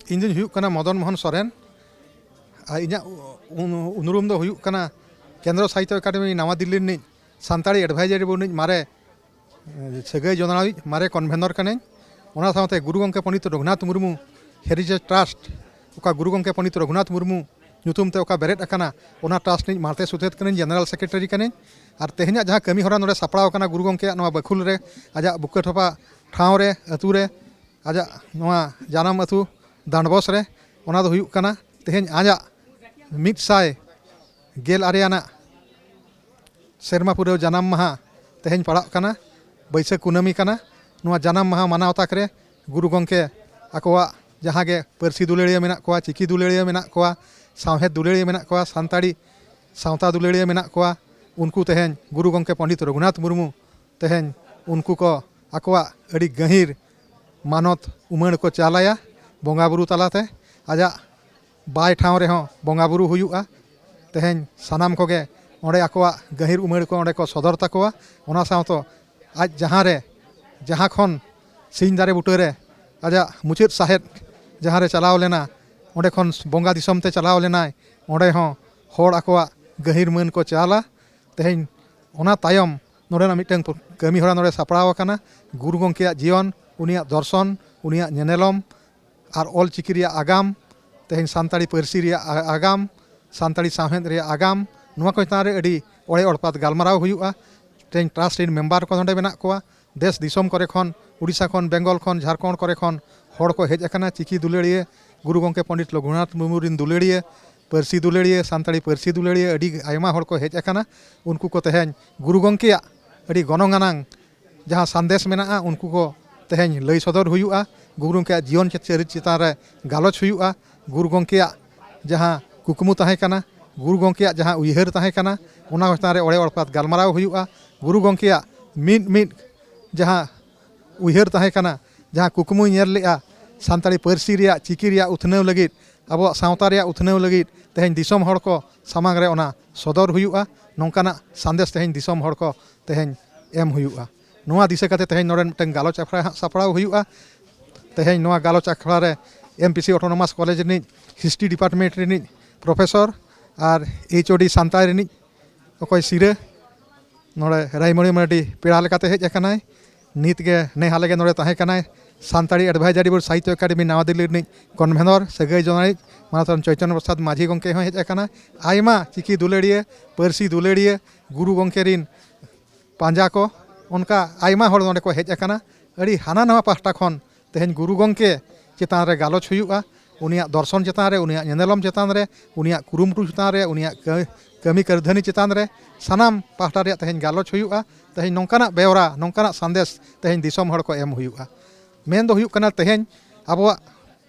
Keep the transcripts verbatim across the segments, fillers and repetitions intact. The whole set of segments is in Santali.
ᱤᱧ ᱫᱩᱧ ᱦᱩᱭᱩᱜ ᱠᱟᱱᱟ ᱢᱚᱫᱚᱱ ᱢᱳᱦᱚᱱ ᱥᱚᱨᱮᱱ᱾ ᱟᱨ ᱤᱧᱟᱹᱜ ᱩᱱᱩᱨᱩᱢ ᱫᱚ ᱦᱩᱭᱩᱜ ᱠᱟᱱᱟ ᱠᱮᱱᱫᱨᱚ ᱥᱟᱦᱤᱛᱛᱚ ᱮᱠᱟᱰᱮᱢᱤ ᱱᱟᱣᱟ ᱫᱤᱞᱞᱤ ᱨᱤᱱᱤᱡ ᱥᱟᱱᱛᱟᱲᱤ ᱮᱰᱵᱷᱟᱭᱡᱟᱨᱤ ᱵᱳᱨᱰ ᱨᱤᱱᱤᱡ ᱢᱟᱨᱮ ᱥᱟᱹᱜᱟᱹᱭ ᱡᱚᱱᱟᱣᱤᱡ ᱢᱟᱨᱮ ᱠᱚᱱᱵᱷᱮᱱᱚᱨ ᱠᱟᱹᱱᱟᱹᱧ᱾ ᱚᱱᱟ ᱥᱟᱶᱛᱮ ᱜᱩᱨᱩ ᱜᱚᱢᱠᱮ ᱯᱚᱱᱰᱤᱛ ᱨᱚᱜᱷᱩᱱᱟᱛᱷ ᱢᱩᱨᱢᱩ ᱦᱮᱨᱤᱴᱮᱡᱽ ᱴᱨᱟᱥᱴ, ᱚᱠᱟ ᱜᱩᱨᱩ ᱜᱚᱢᱠᱮ ᱯᱚᱱᱰᱤᱛ ᱨᱚᱜᱷᱩᱱᱟᱛᱷ ᱢᱩᱨᱢᱩ ᱧᱩᱛᱩᱢ ᱛᱮ ᱚᱠᱟ ᱵᱮᱨᱮᱫ ᱟᱠᱟᱱᱟ, ᱚᱱᱟ ᱴᱨᱟᱥᱴ ᱨᱤᱱᱤᱡ ᱢᱟᱬᱛᱮ ᱥᱩᱛᱨᱮᱛ ᱠᱟᱹᱱᱟᱹᱧ, ᱡᱮᱱᱟᱨᱟᱞ ᱥᱮᱠᱨᱮᱴᱟᱨᱤ ᱠᱟᱹᱱᱟᱹᱧ᱾ ᱟᱨ ᱛᱮᱦᱮᱧᱟᱜ ᱡᱟᱦᱟᱸ ᱠᱟᱹᱢᱤ ᱦᱚᱨᱟ ᱱᱚᱰᱮ ᱥᱟᱯᱲᱟᱣ ᱟᱠᱟᱱᱟ ᱜᱩᱨᱩ ᱜᱚᱢᱠᱮᱭᱟᱜ ᱱᱚᱣᱟ ᱵᱟᱹᱠᱷᱩᱞ ᱨᱮ, ᱟᱡᱟᱜ ᱵᱩᱠᱟᱹ ᱴᱚᱯᱟ ᱴᱷᱟᱶ ᱨᱮ, ᱟᱹᱛᱩ ᱨᱮ, ᱟᱡᱟᱜ ᱱᱚᱣᱟ ᱡᱟᱱᱟᱢ ᱟᱹᱛᱩ ᱰᱟᱸᱰᱵᱚᱥ ᱨᱮ, ᱚᱱᱟ ᱫᱚ ᱦᱩᱭᱩᱜ ᱠᱟᱱᱟ ᱛᱮᱦᱮᱧ ᱟᱡᱟᱜ ᱢᱤᱫ ᱥᱟᱭ ᱜᱮᱞ ᱟᱨᱮ ᱟᱱᱟᱜ ᱥᱮᱨᱢᱟ ᱯᱩᱨᱟᱹᱣ ᱡᱟᱱᱟᱢ ᱢᱟᱦᱟ ᱛᱮᱦᱮᱧ ᱯᱟᱲᱟᱜ ᱠᱟᱱᱟ, ᱵᱟᱹᱭᱥᱟᱹᱠᱷ ᱠᱩᱱᱟᱹᱢᱤ ᱠᱟᱱᱟ᱾ ᱱᱚᱣᱟ ᱡᱟᱱᱟᱢ ᱢᱟᱦᱟ ᱢᱟᱱᱟᱣ ᱛᱟᱠ ᱨᱮ ᱜᱩᱨᱩ ᱜᱚᱢᱠᱮ ᱟᱠᱚᱣᱟᱜ ᱡᱟᱦᱟᱸ ᱜᱮ ᱯᱟᱹᱨᱥᱤ ᱫᱩᱞᱟᱹᱲᱤᱭᱟᱹ ᱢᱮᱱᱟᱜ ᱠᱚᱣᱟ, ᱪᱤᱠᱤ ᱫᱩᱞᱟᱹᱲᱤᱭᱟᱹ ᱢᱮᱱᱟᱜ ᱠᱚᱣᱟ, ᱥᱟᱶᱦᱮᱫ ᱫᱩᱞᱟᱹᱲᱤᱭᱟᱹ ᱢᱮᱱᱟᱜ ᱠᱚᱣᱟ, ᱥᱟᱱᱛᱟᱲᱤ ᱥᱟᱶᱛᱟ ᱫᱩᱞᱟᱹᱲᱤᱭᱟᱹ ᱢᱮᱱᱟᱜ ᱠᱚᱣᱟ, ᱩᱱᱠᱩ ᱛᱮᱦᱮᱧ ᱜᱩᱨᱩ ᱜᱚᱢᱠᱮ ᱯᱚᱱᱰᱤᱛ ᱨᱚᱜᱷᱩᱱᱟᱛᱷ ᱢᱩᱨᱢᱩ ᱛᱮᱦᱮᱧ ᱩᱱᱠᱩ ᱠᱚ ᱟᱠᱚᱣᱟᱜ ᱟᱹᱰᱤ ᱜᱟᱹᱦᱤᱨ ᱢᱟᱱᱚᱛ ᱩᱢᱟᱹᱲ ᱠᱚ ᱪᱟᱞ ᱟᱭᱟ ᱵᱚᱸᱜᱟ ᱵᱩᱨᱩ ᱛᱟᱞᱟᱛᱮ᱾ ᱟᱡᱟᱜ ᱵᱟᱭ ᱴᱷᱟᱶ ᱨᱮᱦᱚᱸ ᱵᱚᱸᱜᱟ ᱵᱩᱨᱩ ᱦᱩᱭᱩᱜᱼᱟ᱾ ᱛᱮᱦᱮᱧ ᱥᱟᱱᱟᱢ ᱠᱚᱜᱮ ᱚᱸᱰᱮ ᱟᱠᱚᱣᱟᱜ ᱜᱟᱹᱦᱤᱨ ᱩᱢᱟᱹᱲ ᱠᱚ ᱚᱸᱰᱮ ᱠᱚ ᱥᱚᱫᱚᱨ ᱛᱟᱠᱚᱣᱟ᱾ ᱚᱱᱟ ᱥᱟᱶᱛᱮ ᱟᱡ ᱡᱟᱦᱟᱸ ᱨᱮ, ᱡᱟᱦᱟᱸ ᱠᱷᱚᱱ ᱥᱤᱧ ᱫᱟᱨᱮ ᱵᱩᱴᱟᱹ ᱨᱮ ᱟᱡᱟᱜ ᱢᱩᱪᱟᱹᱫ ᱥᱟᱦᱮᱫ ᱡᱟᱦᱟᱸ ᱨᱮ ᱪᱟᱞᱟᱣ ᱞᱮᱱᱟ, ᱚᱸᱰᱮ ᱠᱷᱚᱱ ᱵᱚᱸᱜᱟ ᱫᱤᱥᱚᱢ ᱛᱮ ᱪᱟᱞᱟᱣ ᱞᱮᱱᱟᱭ, ᱚᱸᱰᱮ ᱦᱚᱸ ᱦᱚᱲ ᱟᱠᱚᱣᱟᱜ ᱜᱟᱹᱦᱤᱨ ᱢᱟᱹᱱ ᱠᱚ ᱪᱟᱞᱟ᱾ ᱛᱮᱦᱮᱧ ᱚᱱᱟ ᱛᱟᱭᱚᱢ ᱱᱚᱰᱮᱱᱟᱜ ᱢᱤᱫᱴᱟᱝ ᱠᱟᱹᱢᱤ ᱦᱚᱨᱟ ᱱᱚᱰᱮ ᱥᱟᱯᱲᱟᱣ ᱟᱠᱟᱱᱟ᱾ ᱜᱩᱨᱩ ᱜᱚᱢᱠᱮᱭᱟᱜ ᱡᱤᱭᱚᱱ, ᱩᱱᱤᱭᱟᱜ ᱫᱚᱨᱥᱚᱱ, ᱩᱱᱤᱭᱟᱜ ᱧᱮᱱᱮᱞᱚᱢ ᱟᱨ ᱚᱞ ᱪᱤᱠᱤ ᱨᱮᱭᱟᱜ ᱟᱜᱟᱢ, ᱛᱮᱦᱮᱧ ᱥᱟᱱᱛᱟᱲᱤ ᱯᱟᱹᱨᱥᱤ ᱨᱮᱭᱟᱜ ᱟ-, ᱟᱜᱟᱢ, ᱥᱟᱱᱛᱟᱲᱤ ᱥᱟᱶᱦᱮᱫ ᱨᱮᱭᱟᱜ ᱟᱜᱟᱢ, ᱱᱚᱣᱟ ᱠᱚ ᱪᱮᱛᱟᱱ ᱨᱮ ᱟᱹᱰᱤ ᱚᱲᱮ ᱚᱲᱯᱟᱛ ᱜᱟᱞᱢᱟᱨᱟᱣ ᱦᱩᱭᱩᱜᱼᱟ᱾ ᱛᱮᱦᱮᱧ ᱴᱨᱟᱥᱴ ᱨᱮᱱ ᱢᱮᱢᱵᱟᱨ ᱠᱚ ᱱᱚᱰᱮ ᱢᱮᱱᱟᱜ ᱠᱚᱣᱟ, ᱫᱮᱥ ᱫᱤᱥᱚᱢ ᱠᱚᱨᱮ ᱠᱷᱚᱱ, ᱩᱰᱤᱥᱟ ᱠᱷᱚᱱ, ᱵᱮᱝᱜᱚᱞ ᱠᱷᱚᱱ, ᱡᱷᱟᱲᱠᱷᱚᱸᱰ ᱠᱚᱨᱮ ᱠᱷᱚᱱ ᱦᱚᱲ ᱠᱚ ᱦᱮᱡ ᱟᱠᱟᱱᱟ᱾ ᱪᱤᱠᱤ ᱫᱩᱞᱟᱹᱲᱤᱭᱟᱹ, ᱜᱩᱨᱩ ᱜᱚᱢᱠᱮ ᱯᱚᱱᱰᱤᱛ ᱨᱚᱜᱷᱩᱱᱟᱛᱷ ᱢᱩᱨᱢᱩ ᱨᱮᱱ ᱫᱩᱞᱟᱹᱲᱤᱭᱟᱹ, ᱯᱟᱹᱨᱥᱤ ᱫᱩᱞᱟᱹᱲᱤᱭᱟᱹ, ᱥᱟᱱᱛᱟᱲᱤ ᱯᱟᱹᱨᱥᱤ ᱫᱩᱞᱟᱹᱲᱤᱭᱟᱹ ᱟᱹᱰᱤ ᱟᱭᱢᱟ ᱦᱚᱲ ᱠᱚ ᱦᱮᱡ ᱟᱠᱟᱱᱟ᱾ ᱩᱱᱠᱩ ᱠᱚ ᱛᱮᱦᱮᱧ ᱜᱩᱨᱩ ᱜᱚᱢᱠᱮᱭᱟᱜ ᱟᱹᱰᱤ ᱜᱚᱱᱚᱝ ᱟᱱᱟᱝ ᱡᱟᱦᱟᱸ ᱥᱟᱸᱫᱮᱥ ᱢᱮᱱᱟᱜᱼᱟ, ᱩᱱᱠᱩ ᱠᱚ ᱛᱮᱦᱮᱧ ᱞᱟᱹᱭ ᱥᱚᱫᱚᱨ ᱦᱩᱭᱩᱜᱼᱟ᱾ ᱜᱩᱨᱩ ᱜᱚᱢᱠᱮᱭᱟᱜ ᱡᱤᱭᱚᱱ ᱪᱤᱛ-, ᱪᱟᱹᱨᱤᱛ ᱪᱮᱛᱟᱱ ᱨᱮ ᱜᱟᱞᱚᱪ ᱦᱩᱭᱩᱜᱼᱟ᱾ ᱜᱩᱨᱩ ᱜᱚᱢᱠᱮᱭᱟᱜ ᱡᱟᱦᱟᱸ ᱠᱩᱠᱢᱩ ᱛᱟᱦᱮᱸ ᱠᱟᱱᱟ, ᱜᱩᱨᱩ ᱜᱚᱢᱠᱮᱭᱟᱜ ᱡᱟᱦᱟᱸ ᱩᱭᱦᱟᱹᱨ ᱛᱟᱦᱮᱸ ᱠᱟᱱᱟ, ᱚᱱᱟ ᱠᱚ ᱪᱮᱛᱟᱱ ᱨᱮ ᱚᱲᱮ ᱚᱲᱯᱟᱛ ᱜᱟᱞᱢᱟᱨᱟᱣ ᱦᱩᱭᱩᱜᱼᱟ᱾ ᱜᱩᱨᱩ ᱜᱚᱢᱠᱮᱭᱟᱜ ᱢᱤᱫ ᱢᱤᱫ ᱡᱟᱦᱟᱸ ᱩᱭᱦᱟᱹᱨ ᱛᱟᱦᱮᱸ ᱠᱟᱱᱟ, ᱡᱟᱦᱟᱸ ᱠᱩᱠᱢᱩᱭ ᱧᱮᱞ ᱞᱮᱜᱼᱟ, ᱥᱟᱱᱛᱟᱲᱤ ᱯᱟᱹᱨᱥᱤ ᱨᱮᱭᱟᱜ, ᱪᱤᱠᱤ ᱨᱮᱭᱟᱜ ᱩᱛᱱᱟᱹᱣ ᱞᱟᱹᱜᱤᱫ, ᱟᱵᱚᱣᱟᱜ ᱥᱟᱶᱛᱟ ᱨᱮᱭᱟᱜ ᱩᱛᱱᱟᱹᱣ ᱞᱟᱹᱜᱤᱫ, ᱛᱮᱦᱮᱧ ᱫᱤᱥᱚᱢ ᱦᱚᱲ ᱠᱚ ᱥᱟᱢᱟᱝ ᱨᱮ ᱚᱱᱟ ᱥᱚᱫᱚᱨ ᱦᱩᱭᱩᱜᱼᱟ᱾ ᱱᱚᱝᱠᱟᱱᱟᱜ ᱥᱟᱸᱫᱮᱥ ᱛᱮᱦᱮᱧ ᱫᱤᱥᱚᱢ ᱦᱚᱲ ᱠᱚ ᱛᱮᱦᱮᱧ ᱮᱢ ᱦᱩᱭᱩᱜᱼᱟ᱾ ᱱᱚᱣᱟ ᱫᱤᱥᱟᱹ ᱠᱟᱛᱮ ᱛᱮᱦᱮᱧ ᱱᱚᱰᱮ ᱢᱤᱫᱴᱟᱝ ᱜᱟᱞᱚᱪ ᱟᱠᱷᱲᱟ ᱦᱟᱸᱜ ᱥᱟᱯᱲᱟᱣ ᱦᱩᱭᱩᱜᱼᱟ᱾ ᱛᱮᱦᱮᱧ ᱱᱚᱣᱟ ᱜᱟᱞᱚᱪ ᱟᱠᱷᱲᱟ ᱨᱮ M P C Autonomous College ᱨᱤᱱᱤᱡ History Department ᱨᱤᱱᱤᱡ professor ᱟᱨ H O D ᱥᱟᱱᱛᱟᱲᱤ ᱨᱤᱱᱤᱡ ᱚᱠᱚᱭ ᱥᱤᱨᱟᱹ ᱱᱚᱰᱮ ᱨᱟᱭᱢᱚᱬᱤ ᱢᱟᱨᱰᱤ ᱯᱮᱲᱟ ᱞᱮᱠᱟᱛᱮ ᱦᱮᱡ ᱟᱠᱟᱱᱟᱭ᱾ ᱱᱤᱛ ᱜᱮ ᱱᱮ ᱦᱟᱞᱮ ᱜᱮ ᱱᱚᱰᱮ ᱛᱟᱦᱮᱸ ᱠᱟᱱᱟᱭ ᱥᱟᱱᱛᱟᱲᱤ Advisory Board ᱥᱟᱦᱤᱛᱛᱚ ᱮᱠᱟᱰᱮᱢᱤ ᱱᱟᱣᱟ ᱫᱤᱞᱞᱤ ᱨᱤᱱᱤᱡ convener ᱥᱟᱹᱜᱟᱹᱭ ᱡᱚᱱᱟᱭᱤᱡ ᱢᱟᱱᱚᱛᱟᱱ ᱪᱳᱭᱛᱚᱱᱭᱚ ᱯᱨᱚᱥᱟᱫᱽ ᱢᱟᱹᱡᱷᱤ ᱜᱚᱢᱠᱮ ᱦᱚᱸ ᱦᱮᱡ ᱟᱠᱟᱱᱟ᱾ ᱟᱭᱢᱟ ᱪᱤᱠᱤ ᱫᱩᱞᱟᱹᱲᱤᱭᱟᱹ, ᱯᱟᱹᱨᱥᱤ ᱫᱩᱞᱟᱹᱲᱤᱭᱟᱹ, ᱜᱩᱨᱩ ᱜᱚᱢᱠᱮ ᱨᱤᱱ ᱯᱟᱸᱡᱟ ᱠᱚ, ᱚᱱᱠᱟ ᱟᱭᱢᱟ ᱦᱚᱲ ᱱᱚᱰᱮ ᱠᱚ ᱦᱮᱡ ᱟᱠᱟᱱᱟ᱾ ᱟᱹᱰᱤ ᱦᱟᱱᱟ ᱱᱟᱣᱟ ᱯᱟᱦᱴᱟ ᱠᱷᱚᱱ ᱛᱮᱦᱮᱧ ᱜᱩᱨᱩ ᱜᱚᱢᱠᱮ ᱪᱮᱛᱟᱱ ᱨᱮ ᱜᱟᱞᱚᱪ ᱦᱩᱭᱩᱜᱼᱟ, ᱩᱱᱤᱭᱟᱜ ᱫᱚᱨᱥᱚᱱ ᱪᱮᱛᱟᱱ ᱨᱮ, ᱩᱱᱤᱭᱟᱜ ᱧᱮᱱᱮᱞᱚᱢ ᱪᱮᱛᱟᱱ ᱨᱮ, ᱩᱱᱤᱭᱟᱜ ᱠᱩᱨᱩᱢᱩᱴᱩ ᱪᱮᱛᱟᱱ ᱨᱮ, ᱩᱱᱤᱭᱟᱜ ᱠᱟᱹ-, ᱠᱟᱹᱢᱤ ᱠᱟᱹᱨᱫᱷᱟᱹᱱᱤ ᱪᱮᱛᱟᱱ ᱨᱮ ᱥᱟᱱᱟᱢ ᱯᱟᱦᱴᱟ ᱨᱮᱭᱟᱜ ᱛᱮᱦᱮᱧ ᱜᱟᱞᱚᱪ ᱦᱩᱭᱩᱜᱼᱟ᱾ ᱛᱮᱦᱮᱧ ᱱᱚᱝᱠᱟᱱᱟᱜ ᱵᱮᱣᱨᱟ, ᱱᱚᱝᱠᱟᱱᱟᱜ ᱥᱟᱸᱫᱮᱥ ᱛᱮᱦᱮᱧ ᱫᱤᱥᱚᱢ ᱦᱚᱲ ᱠᱚ ᱮᱢ ᱦᱩᱭᱩᱜᱼᱟ᱾ ᱢᱮᱱ ᱫᱚ ᱦᱩᱭᱩᱜ ᱠᱟᱱᱟ, ᱛᱮᱦᱮᱧ ᱟᱵᱚᱣᱟᱜ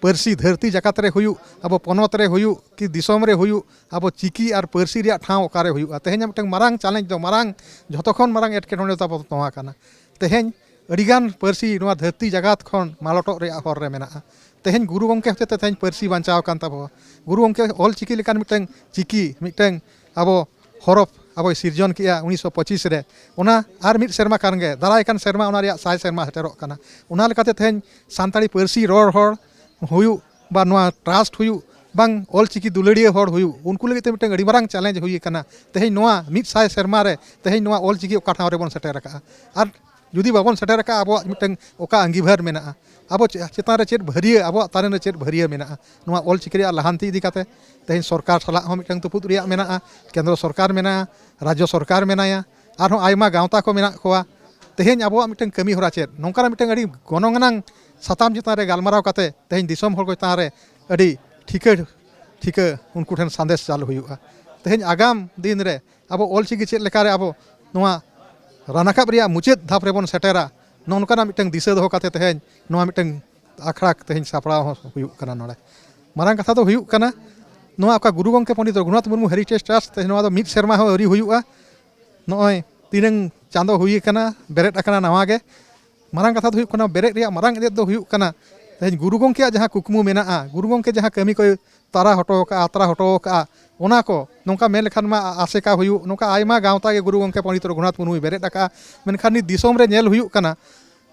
ᱯᱟᱹᱨᱥᱤ ᱫᱷᱟᱹᱨᱛᱤ ᱡᱟᱠᱟᱛ ᱨᱮ ᱦᱩᱭᱩᱜ, ᱟᱵᱚ ᱯᱚᱱᱚᱛ ᱨᱮ ᱦᱩᱭᱩᱜ, ᱠᱤ ᱫᱤᱥᱚᱢ ᱨᱮ ᱦᱩᱭᱩᱜ, ᱟᱵᱚ ᱪᱤᱠᱤ ᱟᱨ ᱯᱟᱹᱨᱥᱤ ᱨᱮᱭᱟᱜ ᱴᱷᱟᱶ ᱚᱠᱟᱨᱮ ᱦᱩᱭᱩᱜᱼᱟ? ᱛᱮᱦᱮᱧᱟᱜ ᱢᱤᱫᱴᱟᱝ ᱢᱟᱨᱟᱝ challenge ᱫᱚ, ᱢᱟᱨᱟᱝ, ᱡᱷᱚᱛᱚ ᱠᱷᱚᱱ ᱢᱟᱨᱟᱝ ᱮᱴᱠᱮᱴᱚᱬᱮ ᱛᱟᱵᱚ ᱱᱚᱣᱟ ᱠᱟᱱᱟ᱾ ᱛᱮᱦᱮᱧ ᱟᱹᱰᱤᱜᱟᱱ ᱯᱟᱹᱨᱥᱤ ᱱᱚᱣᱟ ᱫᱷᱟᱹᱨᱛᱤ ᱡᱟᱠᱟᱛ ᱠᱷᱚᱱ ᱢᱟᱞᱚᱴᱚᱜ ᱨᱮᱭᱟᱜ ᱦᱚᱨ ᱨᱮ ᱢᱮᱱᱟᱜᱼᱟ᱾ ᱛᱮᱦᱮᱧ ᱜᱩᱨᱩ ᱜᱚᱢᱠᱮ ᱦᱚᱛᱮᱛᱮ ᱛᱮᱦᱮᱧ ᱯᱟᱹᱨᱥᱤ ᱵᱟᱧᱪᱟᱣ ᱟᱠᱟᱱ ᱛᱟᱵᱚᱣᱟ᱾ ᱜᱩᱨᱩ ᱜᱚᱢᱠᱮ ᱚᱞ ᱪᱤᱠᱤ ᱞᱮᱠᱟᱱ ᱢᱤᱫᱴᱟᱝ ᱪᱤᱠᱤ, ᱢᱤᱫᱴᱟᱝ ᱟᱵᱚ ᱦᱚᱨᱚᱯ ᱟᱵᱚᱭ ᱥᱤᱨᱡᱚᱱ ᱠᱮᱜᱼᱟ ᱩᱱᱤᱥᱥᱚ ᱯᱚᱸᱪᱤᱥ ᱨᱮ᱾ ᱚᱱᱟ ᱟᱨ ᱢᱤᱫ ᱥᱮᱨᱢᱟ ᱠᱟᱱ ᱜᱮ, ᱫᱟᱨᱟᱭ ᱠᱟᱱ ᱥᱮᱨᱢᱟ ᱚᱱᱟ ᱨᱮᱭᱟᱜ ᱥᱟᱭ ᱥᱮᱨᱢᱟ ᱥᱮᱴᱮᱨᱚᱜ ᱠᱟᱱᱟ᱾ ᱚᱱᱟ ᱞᱮᱠᱟᱛᱮ ᱛᱮᱦᱮᱧ ᱥᱟᱱᱛᱟᱲᱤ ᱯᱟᱹᱨᱥᱤ ᱨᱚᱲ ᱦᱚᱲ ᱦᱩᱭᱩᱜ ᱵᱟ ᱱᱚᱣᱟ trust ᱦᱩᱭᱩᱜ, ᱵᱟᱝ ᱚᱞ ᱪᱤᱠᱤ ᱫᱩᱞᱟᱹᱲᱤᱭᱟᱹ ᱦᱚᱲ ᱦᱩᱭᱩᱜ, ᱩᱱᱠᱩ ᱞᱟᱹᱜᱤᱫ ᱛᱮ ᱢᱤᱫᱴᱟᱝ ᱟᱹᱰᱤ ᱢᱟᱨᱟᱝ challenge ᱦᱩᱭ ᱟᱠᱟᱱᱟ᱾ ᱛᱮᱦᱮᱧ ᱱᱚᱣᱟ ᱢᱤᱫ ᱥᱟᱭ ᱥᱮᱨᱢᱟ ᱨᱮ ᱛᱮᱦᱮᱧ ᱱᱚᱣᱟ ᱚᱞ ᱪᱤᱠᱤ ᱚᱠᱟ ᱴᱷᱟᱶ ᱨᱮᱵᱚᱱ ᱥᱮᱴᱮᱨ ᱟᱠᱟᱫᱼᱟ? ᱟᱨ ᱡᱩᱫᱤ ᱵᱟᱵᱚᱱ ᱥᱮᱴᱮᱨ ᱟᱠᱟᱫᱼᱟ, ᱟᱵᱚᱣᱟᱜ ᱢᱤᱫᱴᱟᱝ ᱚᱠᱟ ᱟᱸᱜᱤᱵᱷᱟᱨ ᱢᱮᱱᱟᱜᱼᱟ? ᱟᱵᱚ ᱪᱮ-, ᱪᱮᱛᱟᱱ ᱨᱮ ᱪᱮᱫ ᱵᱷᱟᱹᱨᱭᱟᱹ, ᱟᱵᱚᱣᱟᱜ ᱛᱟᱨᱮᱱ ᱨᱮ ᱪᱮᱫ ᱵᱷᱟᱹᱨᱭᱟᱹ ᱢᱮᱱᱟᱜᱼᱟ? ᱱᱚᱣᱟ ᱚᱞ ᱪᱤᱠᱤ ᱨᱮᱭᱟᱜ ᱞᱟᱦᱟᱱᱛᱤ ᱤᱫᱤ ᱠᱟᱛᱮ ᱛᱮᱦᱮᱧ ᱥᱚᱨᱠᱟᱨ ᱥᱟᱞᱟᱜ ᱦᱚᱸ ᱢᱤᱫᱴᱟᱝ ᱛᱩᱯᱩᱫ ᱨᱮᱭᱟᱜ ᱢᱮᱱᱟᱜᱼᱟ, ᱠᱮᱱᱫᱨᱚ ᱥᱚᱨᱠᱟᱨ ᱢᱮᱱᱟᱭᱟ, ᱨᱟᱡᱽᱡᱚ ᱥᱚᱨᱠᱟᱨ ᱢᱮᱱᱟᱭᱟ, ᱟᱨᱦᱚᱸ ᱟᱭᱢᱟ ᱜᱟᱶᱛᱟ ᱠᱚ ᱢᱮᱱᱟᱜ ᱠᱚᱣᱟ᱾ ᱛᱮᱦᱮᱧ ᱟᱵᱚᱣᱟᱜ ᱢᱤᱫᱴᱟᱝ ᱠᱟᱹᱢᱤ ᱦᱚᱨᱟ ᱪᱮᱫ? ᱱᱚᱝᱠᱟᱱᱟᱜ ᱢᱤᱫᱴᱟᱝ ᱟᱹᱰᱤ ᱜᱚᱱᱚᱝ ᱟᱱᱟᱝ ᱥᱟᱛᱟᱢ ᱪᱮᱛᱟᱱ ᱨᱮ ᱜᱟᱞᱢᱟᱨᱟᱣ ᱠᱟᱛᱮ ᱛᱮᱦᱮᱧ ᱫᱤᱥᱚᱢ ᱦᱚᱲ ᱠᱚ ᱪᱮᱛᱟᱱ ᱨᱮ ᱟᱹᱰᱤ ᱴᱷᱤᱠᱟᱹ, ᱴᱷᱤᱠᱟᱹ ᱩᱱᱠᱩ ᱴᱷᱮᱱ ᱥᱟᱸᱫᱮᱥ ᱪᱟᱞ ᱦᱩᱭᱩᱜᱼᱟ᱾ ᱛᱮᱦᱮᱧ ᱟᱜᱟᱢ ᱫᱤᱱ ᱨᱮ ᱟᱵᱚ ᱚᱞ ᱪᱤᱠᱤ ᱪᱮᱫ ᱞᱮᱠᱟᱨᱮ ᱟᱵᱚ ᱱᱚᱣᱟ ᱨᱟᱱᱟᱠᱟᱵ ᱨᱮᱭᱟᱜ ᱢᱩᱪᱟᱹᱫ ᱫᱷᱟᱯ ᱨᱮᱵᱚᱱ ᱥᱮᱴᱮᱨᱟ, ᱱᱚᱜᱼᱚ ᱱᱚᱝᱠᱟᱱᱟᱜ ᱢᱤᱫᱴᱟᱝ ᱫᱤᱥᱟᱹ ᱫᱚᱦᱚ ᱠᱟᱛᱮ ᱛᱮᱦᱮᱧ ᱱᱚᱣᱟ ᱢᱤᱫᱴᱟᱝ ᱟᱠᱷᱲᱟ ᱛᱮᱦᱮᱧ ᱥᱟᱯᱲᱟᱣ ᱦᱚᱸ ᱦᱩᱭᱩᱜ ᱠᱟᱱᱟ ᱱᱚᱰᱮ᱾ ᱢᱟᱨᱟᱝ ᱠᱟᱛᱷᱟ ᱫᱚ ᱦᱩᱭᱩᱜ ᱠᱟᱱᱟ, ᱱᱚᱣᱟ ᱚᱠᱟ ᱜᱩᱨᱩ ᱜᱚᱢᱠᱮ ᱯᱚᱱᱰᱤᱛ ᱨᱚᱜᱷᱩᱱᱟᱛᱷ ᱢᱩᱨᱢᱩ Heritage Trust, ᱛᱮᱦᱮᱧ ᱱᱚᱣᱟ ᱫᱚ ᱢᱤᱫ ᱥᱮᱨᱢᱟ ᱦᱚᱸ ᱟᱹᱣᱨᱤ ᱦᱩᱭᱩᱜᱼᱟ᱾ ᱱᱚᱜᱼᱚᱭ ᱛᱤᱱᱟᱹᱝ ᱪᱟᱸᱫᱚ ᱦᱩᱭ ᱟᱠᱟᱱᱟ, ᱵᱮᱨᱮᱫ ᱟᱠᱟᱱᱟ ᱱᱟᱣᱟ ᱜᱮ᱾ ᱢᱟᱨᱟᱝ ᱠᱟᱛᱷᱟ ᱫᱚ ᱦᱩᱭᱩᱜ ᱠᱟᱱᱟ, ᱵᱮᱨᱮᱫ ᱨᱮᱭᱟᱜ ᱢᱟᱨᱟᱝ ᱮᱱᱮᱡ ᱫᱚ ᱦᱩᱭᱩᱜ ᱠᱟᱱᱟ, ᱛᱮᱦᱮᱧ ᱜᱩᱨᱩ ᱜᱚᱢᱠᱮᱭᱟᱜ ᱡᱟᱦᱟᱸ ᱠᱩᱠᱢᱩ ᱢᱮᱱᱟᱜᱼᱟ, ᱜᱩᱨᱩ ᱜᱚᱢᱠᱮ ᱡᱟᱦᱟᱸ ᱠᱟᱹᱢᱤ ᱠᱚᱭ ᱛᱟᱨᱟ ᱦᱚᱴᱚ ᱟᱠᱟᱫᱼᱟ, ᱟᱛᱨᱟ ᱦᱚᱴᱚ ᱟᱠᱟᱫᱼᱟ, ᱚᱱᱟ ᱠᱚ ᱱᱚᱝᱠᱟ ᱢᱮᱱ ᱞᱮᱠᱷᱟᱱ ᱢᱟ ᱟᱥᱮᱠᱟ ᱦᱩᱭᱩᱜ, ᱱᱚᱝᱠᱟ ᱟᱭᱢᱟ ᱜᱟᱶᱛᱟ ᱜᱮ ᱜᱩᱨᱩ ᱜᱚᱢᱠᱮ ᱯᱚᱱᱰᱤᱛ ᱨᱚᱜᱷᱩᱱᱟᱛᱷ ᱢᱩᱨᱢᱩᱭ ᱵᱮᱨᱮᱫ ᱟᱠᱟᱫᱼᱟ᱾ ᱢᱮᱱᱠᱷᱟᱱ ᱱᱤᱛ ᱫᱤᱥᱚᱢ ᱨᱮ ᱧᱮᱞ ᱦᱩᱭᱩᱜ ᱠᱟᱱᱟ,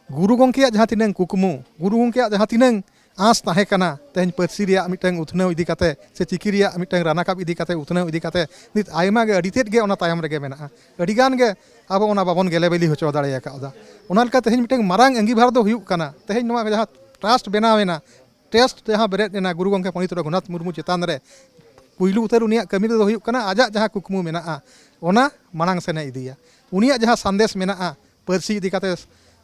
ᱜᱩᱨᱩ ᱜᱚᱢᱠᱮᱭᱟᱜ ᱡᱟᱦᱟᱸ ᱛᱤᱱᱟᱹᱝ ᱠᱩᱠᱢᱩ, ᱜᱩᱨᱩ ᱜᱚᱢᱠᱮᱭᱟᱜ ᱡᱟᱦᱟᱸ ᱛᱤᱱᱟᱹᱝ ᱟᱸᱥ ᱛᱟᱦᱮᱸ ᱠᱟᱱᱟ ᱛᱮᱦᱮᱧ ᱯᱟᱹᱨᱥᱤ ᱨᱮᱭᱟᱜ ᱢᱤᱫᱴᱟᱝ ᱩᱛᱱᱟᱹᱣ ᱤᱫᱤ ᱠᱟᱛᱮ ᱥᱮ ᱪᱤᱠᱤ ᱨᱮᱭᱟᱜ ᱢᱤᱫᱴᱟᱝ ᱨᱟᱱᱟᱠᱟᱵ ᱤᱫᱤ ᱠᱟᱛᱮ, ᱩᱛᱱᱟᱹᱣ ᱤᱫᱤ ᱠᱟᱛᱮ, ᱱᱤᱛ ᱟᱭᱢᱟ ᱜᱮ, ᱟᱹᱰᱤ ᱛᱮᱫ ᱜᱮ ᱚᱱᱟ ᱛᱟᱭᱚᱢ ᱨᱮᱜᱮ ᱢᱮᱱᱟᱜᱼᱟ᱾ ᱟᱹᱰᱤ ᱜᱟᱱ ᱜᱮ ᱟᱵᱚ ᱚᱱᱟ ᱵᱟᱵᱚᱱ ᱜᱮᱞᱮ ᱵᱤᱞᱤ ᱦᱚᱪᱚ ᱫᱟᱲᱮ ᱟᱠᱟᱫᱟ᱾ ᱚᱱᱟ ᱞᱮᱠᱟ ᱛᱮᱦᱮᱧ ᱢᱤᱫᱴᱟᱝ ᱢᱟᱨᱟᱝ ᱟᱸᱜᱤᱵᱷᱟᱨ ᱫᱚ ᱦᱩᱭᱩᱜ ᱠᱟᱱᱟ, ᱛᱮᱦᱮᱧ ᱱᱚᱣᱟ ᱡᱟᱦᱟᱸ ᱴᱨᱟᱥᱴ ᱵᱮᱱᱟᱣ ᱮᱱᱟ, ᱴᱨᱟᱥᱴ ᱡᱟᱦᱟᱸ ᱵᱮᱨᱮᱫ ᱮᱱᱟ ᱜᱩᱨᱩ ᱜᱚᱢᱠᱮ ᱯᱚᱱᱰᱤᱛ ᱨᱚᱜᱷᱩᱱᱟᱛᱷ ᱢᱩᱨᱢᱩ ᱪᱮᱛᱟᱱ ᱨᱮ, ᱯᱩᱭᱞᱩ ᱩᱛᱟᱹᱨ ᱩᱱᱤᱭᱟᱜ ᱠᱟᱹᱢᱤ ᱫᱚ ᱦᱩᱭᱩᱜ ᱠᱟᱱᱟ ᱟᱡᱟᱜ ᱡᱟᱦᱟᱸ ᱠᱩᱠᱢᱩ ᱢᱮᱱᱟᱜᱼᱟ, ᱚᱱᱟ ᱢᱟᱲᱟᱝ ᱥᱮᱱᱮ ᱤᱫᱤᱭᱟ᱾ ᱩᱱᱤᱭᱟᱜ ᱡᱟᱦᱟᱸ ᱥᱟᱸᱫᱮᱥ ᱢᱮᱱᱟᱜᱼᱟ, ᱯᱟᱹᱨᱥᱤ ᱤᱫᱤ ᱠᱟᱛᱮ,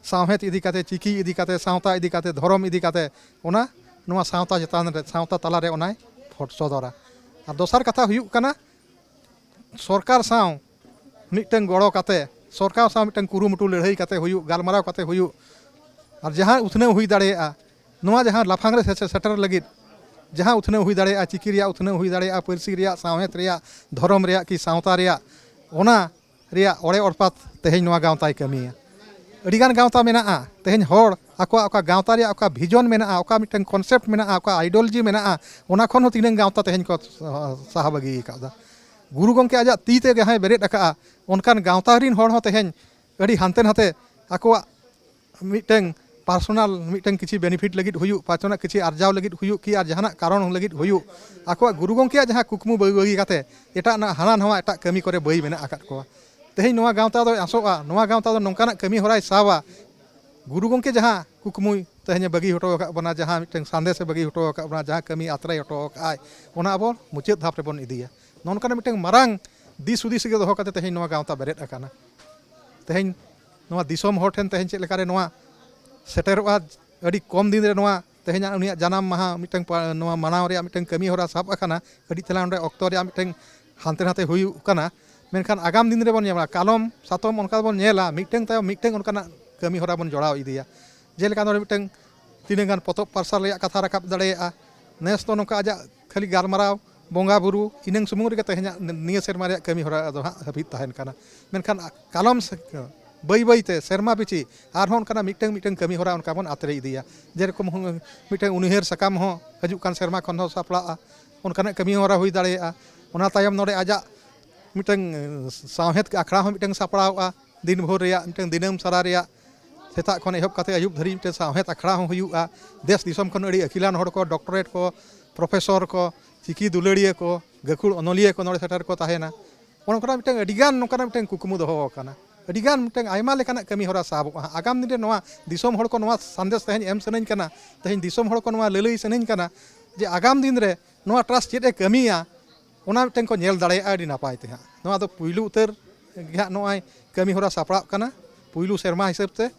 ᱥᱟᱶᱦᱮᱫ ᱤᱫᱤ ᱠᱟᱛᱮ, ᱪᱤᱠᱤ ᱤᱫᱤ ᱠᱟᱛᱮ, ᱥᱟᱶᱛᱟ ᱤᱫᱤ ᱠᱟᱛᱮ, ᱫᱷᱚᱨᱚᱢ ᱤᱫᱤ ᱠᱟᱛᱮ, ᱚᱱᱟ ᱱᱚᱣᱟ ᱥᱟᱶᱛᱟ ᱪᱮᱛᱟᱱ ᱨᱮ, ᱥᱟᱶᱛᱟ ᱛᱟᱞᱟᱨᱮ ᱚᱱᱟᱭ ᱯᱷᱚᱴ ᱥᱚᱫᱚᱨᱟ᱾ ᱟᱨ ᱫᱚᱥᱟᱨ ᱠᱟᱛᱷᱟ ᱦᱩᱭᱩᱜ ᱠᱟᱱᱟ, ᱥᱚᱨᱠᱟᱨ ᱥᱟᱶ ᱢᱤᱫᱴᱟᱝ ᱜᱚᱲᱚ ᱠᱟᱛᱮ, ᱥᱚᱨᱠᱟᱨ ᱥᱟᱶ ᱢᱤᱫᱴᱟᱝ ᱠᱩᱨᱩᱢᱩᱴᱩ, ᱞᱟᱹᱲᱦᱟᱹᱭ ᱠᱟᱛᱮ ᱦᱩᱭᱩᱜ, ᱜᱟᱞᱢᱟᱨᱟᱣ ᱠᱟᱛᱮ ᱦᱩᱭᱩᱜ, ᱟᱨ ᱡᱟᱦᱟᱸ ᱩᱛᱱᱟᱹᱣ ᱦᱩᱭ ᱫᱟᱲᱮᱭᱟᱜᱼᱟ, ᱱᱚᱣᱟ ᱡᱟᱦᱟᱸ ᱞᱟᱯᱷᱟᱝ ᱨᱮ ᱥᱮ-, ᱥᱮᱴᱮᱨ ᱞᱟᱹᱜᱤᱫ ᱡᱟᱦᱟᱸ ᱩᱛᱱᱟᱹᱣ ᱦᱩᱭ ᱫᱟᱲᱮᱭᱟᱜᱼᱟ, ᱪᱤᱠᱤ ᱨᱮᱭᱟᱜ ᱩᱛᱱᱟᱹᱣ ᱦᱩᱭ ᱫᱟᱲᱮᱭᱟᱜᱼᱟ, ᱯᱟᱹᱨᱥᱤ ᱨᱮᱭᱟᱜ, ᱥᱟᱶᱦᱮᱫ ᱨᱮᱭᱟᱜ, ᱫᱷᱚᱨᱚᱢ ᱨᱮᱭᱟᱜ ᱠᱤ ᱥᱟᱶᱛᱟ ᱨᱮᱭᱟᱜ, ᱚᱱᱟ ᱨᱮᱭᱟᱜ ᱚᱲᱮ ᱚᱲᱯᱟᱛ ᱛᱮᱦᱮᱧ ᱱᱚᱣᱟ ᱜᱟᱶᱛᱟᱭ ᱠᱟᱹᱢᱤᱭᱟ᱾ ᱟᱹᱰᱤᱜᱟᱱ ᱜᱟᱶᱛᱟ ᱢᱮᱱᱟᱜᱼᱟ, ᱛᱮᱦᱮᱧ ᱦᱚᱲ ᱟᱠᱚᱣᱟᱜ ᱚᱠᱟ ᱜᱟᱶᱛᱟ ᱨᱮᱭᱟᱜ ᱚᱠᱟ ᱵᱷᱤᱡᱚᱱ ᱢᱮᱱᱟᱜᱼᱟ, ᱚᱠᱟ ᱢᱤᱫᱴᱟᱝ ᱠᱚᱱᱥᱮᱯᱴ ᱢᱮᱱᱟᱜᱼᱟ, ᱚᱠᱟ ᱟᱭᱰᱤᱭᱳᱞᱚᱡᱤ ᱢᱮᱱᱟᱜᱼᱟ, ᱚᱱᱟ ᱠᱷᱚᱱ ᱦᱚᱸ ᱛᱤᱱᱟᱹᱝ ᱜᱟᱶᱛᱟ ᱛᱮᱦᱮᱧ ᱠᱚ ᱥᱟᱦᱟ ᱵᱟᱹᱜᱤ ᱟᱠᱟᱫᱟ᱾ ᱜᱩᱨᱩ ᱜᱚᱢᱠᱮ ᱟᱡᱟᱜ ᱛᱤ ᱛᱮ ᱡᱟᱦᱟᱸᱭ ᱵᱮᱨᱮᱫ ᱟᱠᱟᱫᱼᱟ, ᱚᱱᱠᱟᱱ ᱜᱟᱶᱛᱟ ᱨᱤᱱ ᱦᱚᱲ ᱦᱚᱸ ᱛᱮᱦᱮᱧ ᱟᱹᱰᱤ ᱦᱟᱱᱛᱮ ᱱᱟᱛᱮ ᱟᱠᱚᱣᱟᱜ ᱢᱤᱫᱴᱟᱝ ᱯᱟᱨᱥᱚᱱᱟᱞ ᱢᱤᱫᱴᱟᱝ ᱠᱤᱪᱷᱤ ᱵᱮᱱᱤᱯᱷᱤᱴ ᱞᱟᱹᱜᱤᱫ ᱦᱩᱭᱩᱜ, ᱯᱟᱨᱥᱚᱱᱟᱞ ᱠᱤᱪᱷᱤ ᱟᱨᱡᱟᱣ ᱞᱟᱹᱜᱤᱫ ᱦᱩᱭᱩᱜ ᱠᱤ ᱟᱨ ᱡᱟᱦᱟᱱᱟᱜ ᱠᱟᱨᱚᱱ ᱞᱟᱹᱜᱤᱫ ᱦᱩᱭᱩᱜ, ᱟᱠᱚᱣᱟᱜ ᱜᱩᱨᱩ ᱜᱚᱢᱠᱮᱭᱟᱜ ᱡᱟᱦᱟᱸ ᱠᱩᱠᱢᱩ ᱵᱟᱹᱜᱤ ᱵᱟᱹᱜᱤ ᱠᱟᱛᱮ ᱮᱴᱟᱜ ᱱᱟ-, ᱦᱟᱱᱟ ᱱᱟᱣᱟ ᱮᱴᱟᱜ ᱠᱟᱹᱢᱤ ᱠᱚᱨᱮ ᱵᱟᱹᱭ ᱢᱮᱱᱟᱜ ᱟᱠᱟᱫ ᱠᱚᱣᱟ᱾ ᱛᱮᱦᱮᱧ ᱱᱚᱣᱟ ᱜᱟᱶᱛᱟ ᱫᱚᱭ ᱟᱥᱚᱜᱼᱟ, ᱱᱚᱣᱟ ᱜᱟᱶᱛᱟ ᱫᱚ ᱱᱚᱝᱠᱟᱱᱟᱜ ᱠᱟᱹᱢᱤ ᱦᱚᱨᱟᱭ ᱥᱟᱵᱟ, ᱜᱩᱨᱩ ᱜᱚᱢᱠᱮ ᱡᱟᱦᱟᱸ ᱠᱩᱠᱢᱩᱭ ᱛᱮᱦᱮᱧᱮ ᱵᱟᱹᱜᱤ ᱦᱚᱴᱚ ᱟᱠᱟᱫ ᱵᱚᱱᱟ, ᱡᱟᱦᱟᱸ ᱢᱤᱫᱴᱟᱝ ᱥᱟᱸᱫᱮᱥᱮ ᱵᱟᱹᱜᱤ ᱦᱚᱴᱚ ᱟᱠᱟᱫ ᱵᱚᱱᱟ, ᱡᱟᱦᱟᱸ ᱠᱟᱹᱢᱤ ᱟᱛᱨᱮ ᱦᱚᱴᱚ ᱟᱠᱟᱫ ᱟᱭ, ᱚᱱᱟ ᱟᱵᱚ ᱢᱩᱪᱟᱹᱫ ᱫᱷᱟᱯ ᱨᱮᱵᱚᱱ ᱤᱫᱤᱭᱟ᱾ ᱱᱚᱜᱼᱚ ᱱᱚᱝᱠᱟᱱᱟᱜ ᱢᱤᱫᱴᱟᱝ ᱢᱟᱨᱟᱝ ᱫᱤᱥ ᱦᱩᱫᱤᱥ ᱜᱮ ᱫᱚᱦᱚ ᱠᱟᱛᱮ ᱛᱮᱦᱮᱧ ᱱᱚᱣᱟ ᱜᱟᱶᱛᱟ ᱵᱮᱨᱮᱫ ᱟᱠᱟᱱᱟ᱾ ᱛᱮᱦᱮᱧ ᱱᱚᱣᱟ ᱫᱤᱥᱚᱢ ᱦᱚᱲ ᱴᱷᱮᱱ ᱛᱮᱦᱮᱧ ᱪᱮᱫ ᱞᱮᱠᱟᱨᱮ ᱱᱚᱣᱟ ᱥᱮᱴᱮᱨᱚᱜᱼᱟ, ᱟᱹᱰᱤ ᱠᱚᱢ ᱫᱤᱱ ᱨᱮ ᱱᱚᱣᱟ ᱛᱮᱦᱮᱧᱟᱜ ᱩᱱᱤᱭᱟᱜ ᱡᱟᱱᱟᱢ ᱢᱟᱦᱟ ᱢᱤᱫᱴᱟᱝ ᱯᱟ-, ᱱᱚᱣᱟ ᱢᱟᱱᱟᱣ ᱨᱮᱭᱟᱜ ᱢᱤᱫᱴᱟᱝ ᱠᱟᱹᱢᱤ ᱦᱚᱨᱟ ᱥᱟᱵ ᱟᱠᱟᱱᱟ᱾ ᱟᱹᱰᱤ ᱛᱟᱞᱟᱝ ᱚᱸᱰᱮ ᱚᱠᱛᱚ ᱨᱮᱭᱟᱜ ᱢᱤᱫᱴᱟᱝ ᱦᱟᱱᱛᱮ ᱱᱟᱛᱮ ᱦᱩᱭᱩᱜ ᱠᱟᱱᱟ, ᱢᱮᱱᱠᱷᱟᱱ ᱟᱜᱟᱢ ᱫᱤᱱ ᱨᱮᱵᱚᱱ ᱧᱮᱞᱟ, ᱠᱟᱞᱚᱢ ᱥᱟᱛᱚᱢ ᱚᱱᱠᱟ ᱵᱚᱱ ᱧᱮᱞᱟ, ᱢᱤᱫᱴᱟᱝ ᱛᱟᱭᱚᱢ ᱢᱤᱫᱴᱟᱝ ᱚᱱᱠᱟᱱᱟᱜ ᱠᱟᱹᱢᱤ ᱦᱚᱨᱟ ᱵᱚᱱ ᱡᱚᱲᱟᱣ ᱤᱫᱤᱭᱟ᱾ ᱡᱮᱞᱮᱠᱟ ᱱᱚᱰᱮ ᱢᱤᱫᱴᱟᱝ ᱛᱤᱱᱟᱹᱜ ᱜᱟᱱ ᱯᱚᱛᱚᱵ ᱯᱟᱨᱥᱟᱞ ᱨᱮᱭᱟᱜ ᱠᱟᱛᱷᱟ ᱨᱟᱠᱟᱵ ᱫᱟᱲᱮᱭᱟᱜᱼᱟ᱾ ᱱᱮᱥ ᱫᱚ ᱱᱚᱝᱠᱟ ᱟᱡᱟᱜ ᱠᱷᱟᱹᱞᱤ ᱜᱟᱞᱢᱟᱨᱟᱣ, ᱵᱚᱸᱜᱟ ᱵᱩᱨᱩ, ᱤᱱᱟᱹᱝ ᱥᱩᱢᱩᱝ ᱨᱮᱜᱮ ᱛᱮᱦᱮᱧᱟᱜ ᱱᱤᱭᱟᱹ ᱥᱮᱨᱢᱟ ᱨᱮᱭᱟᱜ ᱠᱟᱹᱢᱤ ᱦᱚᱨᱟ ᱫᱚ ᱦᱟᱸᱜ ᱦᱟᱹᱯᱤᱫ ᱛᱟᱦᱮᱱ ᱠᱟᱱᱟ᱾ ᱢᱮᱱᱠᱷᱟᱱ ᱠᱟᱞᱚᱢ ᱥᱮ-, ᱵᱟᱹᱭ ᱵᱟᱹᱭ ᱛᱮ ᱥᱮᱨᱢᱟ ᱯᱤᱪᱷᱤ ᱟᱨᱦᱚᱸ ᱚᱱᱠᱟᱱᱟᱜ ᱢᱤᱫᱴᱟᱝ ᱢᱤᱫᱴᱟᱝ ᱠᱟᱹᱢᱤ ᱦᱚᱨᱟ ᱚᱱᱠᱟ ᱵᱚᱱ ᱟᱛᱨᱮ ᱤᱫᱤᱭᱟ᱾ ᱡᱮᱨᱚᱠᱚᱢ ᱦᱚᱸ ᱢᱤᱫᱴᱟᱝ ᱩᱱᱩᱭᱦᱟᱹᱨ ᱥᱟᱠᱟᱢ ᱦᱚᱸ ᱦᱤᱡᱩᱜ ᱠᱟᱱ ᱥᱮᱨᱢᱟ ᱠᱷᱚᱱ ᱦᱚᱸ ᱥᱟᱯᱲᱟᱜᱼᱟ, ᱚᱱᱠᱟᱱᱟᱜ ᱠᱟᱹᱢᱤ ᱦᱚᱨᱟ ᱦᱩᱭ ᱫᱟᱲᱮᱭᱟᱜᱼᱟ᱾ ᱚᱱᱟ ᱛᱟᱭᱚᱢ ᱱᱚᱰᱮ ᱟᱡᱟᱜ ᱢᱤᱫᱴᱟᱝ, ᱮᱸ, ᱥᱟᱶᱦᱮᱫ ᱟᱠᱷᱲᱟ ᱦᱚᱸ ᱢᱤᱫᱴᱟᱝ ᱥᱟᱯᱲᱟᱣᱚᱜᱼᱟ, ᱫᱤᱱ ᱵᱷᱳᱨ ᱨᱮᱭᱟᱜ, ᱢᱤᱫᱴᱟᱝ ᱫᱤᱱᱟᱹᱢ ᱥᱟᱨᱟ ᱨᱮᱭᱟᱜ᱾ ᱥᱮᱛᱟᱜ ᱠᱷᱚᱱ ᱮᱦᱚᱵ ᱠᱟᱛᱮ ᱟᱹᱭᱩᱵ ᱫᱷᱟᱹᱨᱤᱡ ᱢᱤᱫᱴᱮᱱ ᱥᱟᱶᱦᱮᱫ ᱟᱠᱷᱲᱟ ᱦᱚᱸ ᱦᱩᱭᱩᱜᱼᱟ᱾ ᱫᱮᱥ ᱫᱤᱥᱚᱢ ᱠᱷᱚᱱ ᱟᱹᱰᱤ ᱟᱹᱠᱤᱞᱟᱱ ᱦᱚᱲ ᱠᱚ, ᱰᱚᱠᱴᱚᱨᱮᱴ ᱠᱚ, ᱯᱨᱚᱯᱷᱮᱥᱚᱨ ᱠᱚ, ᱪᱤᱠᱤ ᱫᱩᱞᱟᱹᱲᱤᱭᱟᱹ ᱠᱚ, ᱜᱟᱹᱠᱷᱩᱲ ᱚᱱᱚᱞᱤᱭᱟᱹ ᱠᱚ ᱱᱚᱰᱮ ᱥᱮᱴᱮᱨ ᱠᱚ ᱛᱟᱦᱮᱱᱟ᱾ ᱚᱱᱮ ᱚᱱᱠᱟᱱᱟᱜ ᱢᱤᱫᱴᱟᱝ ᱟᱹᱰᱤᱜᱟᱱ ᱱᱚᱝᱠᱟᱱᱟᱜ ᱢᱤᱫᱴᱟᱝ ᱠᱩᱠᱢᱩ ᱫᱚᱦᱚ ᱟᱠᱟᱱᱟ᱾ ᱟᱹᱰᱤᱜᱟᱱ ᱢᱤᱫᱴᱟᱝ ᱟᱭᱢᱟ ᱞᱮᱠᱟᱱᱟᱜ ᱠᱟᱹᱢᱤ ᱦᱚᱨᱟ ᱥᱟᱵᱚᱜᱼᱟ ᱦᱟᱸᱜ᱾ ᱟᱜᱟᱢ ᱫᱤᱱ ᱨᱮ ᱱᱚᱣᱟ ᱫᱤᱥᱚᱢ ᱦᱚᱲ ᱠᱚ ᱱᱚᱣᱟ ᱥᱟᱸᱫᱮᱥ ᱛᱮᱦᱮᱧ ᱮᱢ ᱥᱟᱱᱟᱧ ᱠᱟᱱᱟ, ᱛᱮᱦᱮᱧ ᱫᱤᱥᱚᱢ ᱦᱚᱲ ᱠᱚ ᱱᱚᱣᱟ ᱞᱟᱹᱞᱟᱹᱭ ᱥᱟᱱᱟᱧ ᱠᱟᱱᱟ ᱡᱮ ᱟᱜᱟᱢ ᱫᱤᱱ ᱨᱮ ᱱᱚᱣᱟ ᱴᱨᱟᱥᱴ ᱪᱮᱫ ᱮ ᱠᱟᱹᱢᱤᱭᱟ, ᱚᱱᱟ ᱢᱤᱫᱴᱟᱝ ᱠᱚ ᱧᱮᱞ ᱫᱟᱲᱮᱭᱟᱜᱼᱟ ᱟᱹᱰᱤ ᱱᱟᱯᱟᱭ ᱛᱮ ᱦᱟᱸᱜ᱾ ᱱᱚᱣᱟ ᱫᱚ ᱯᱩᱭᱞᱩ ᱩᱛᱟᱹᱨ ᱜᱮ ᱦᱟᱸᱜ ᱱᱚᱜᱼᱚᱭ ᱠᱟᱹᱢᱤ ᱦᱚᱨᱟ ᱥᱟᱯᱲᱟᱜ ᱠᱟᱱᱟ᱾ ᱯᱩᱭᱞᱩ ᱥᱮᱨᱢᱟ ᱦᱤᱥᱟᱹᱵ ᱛᱮ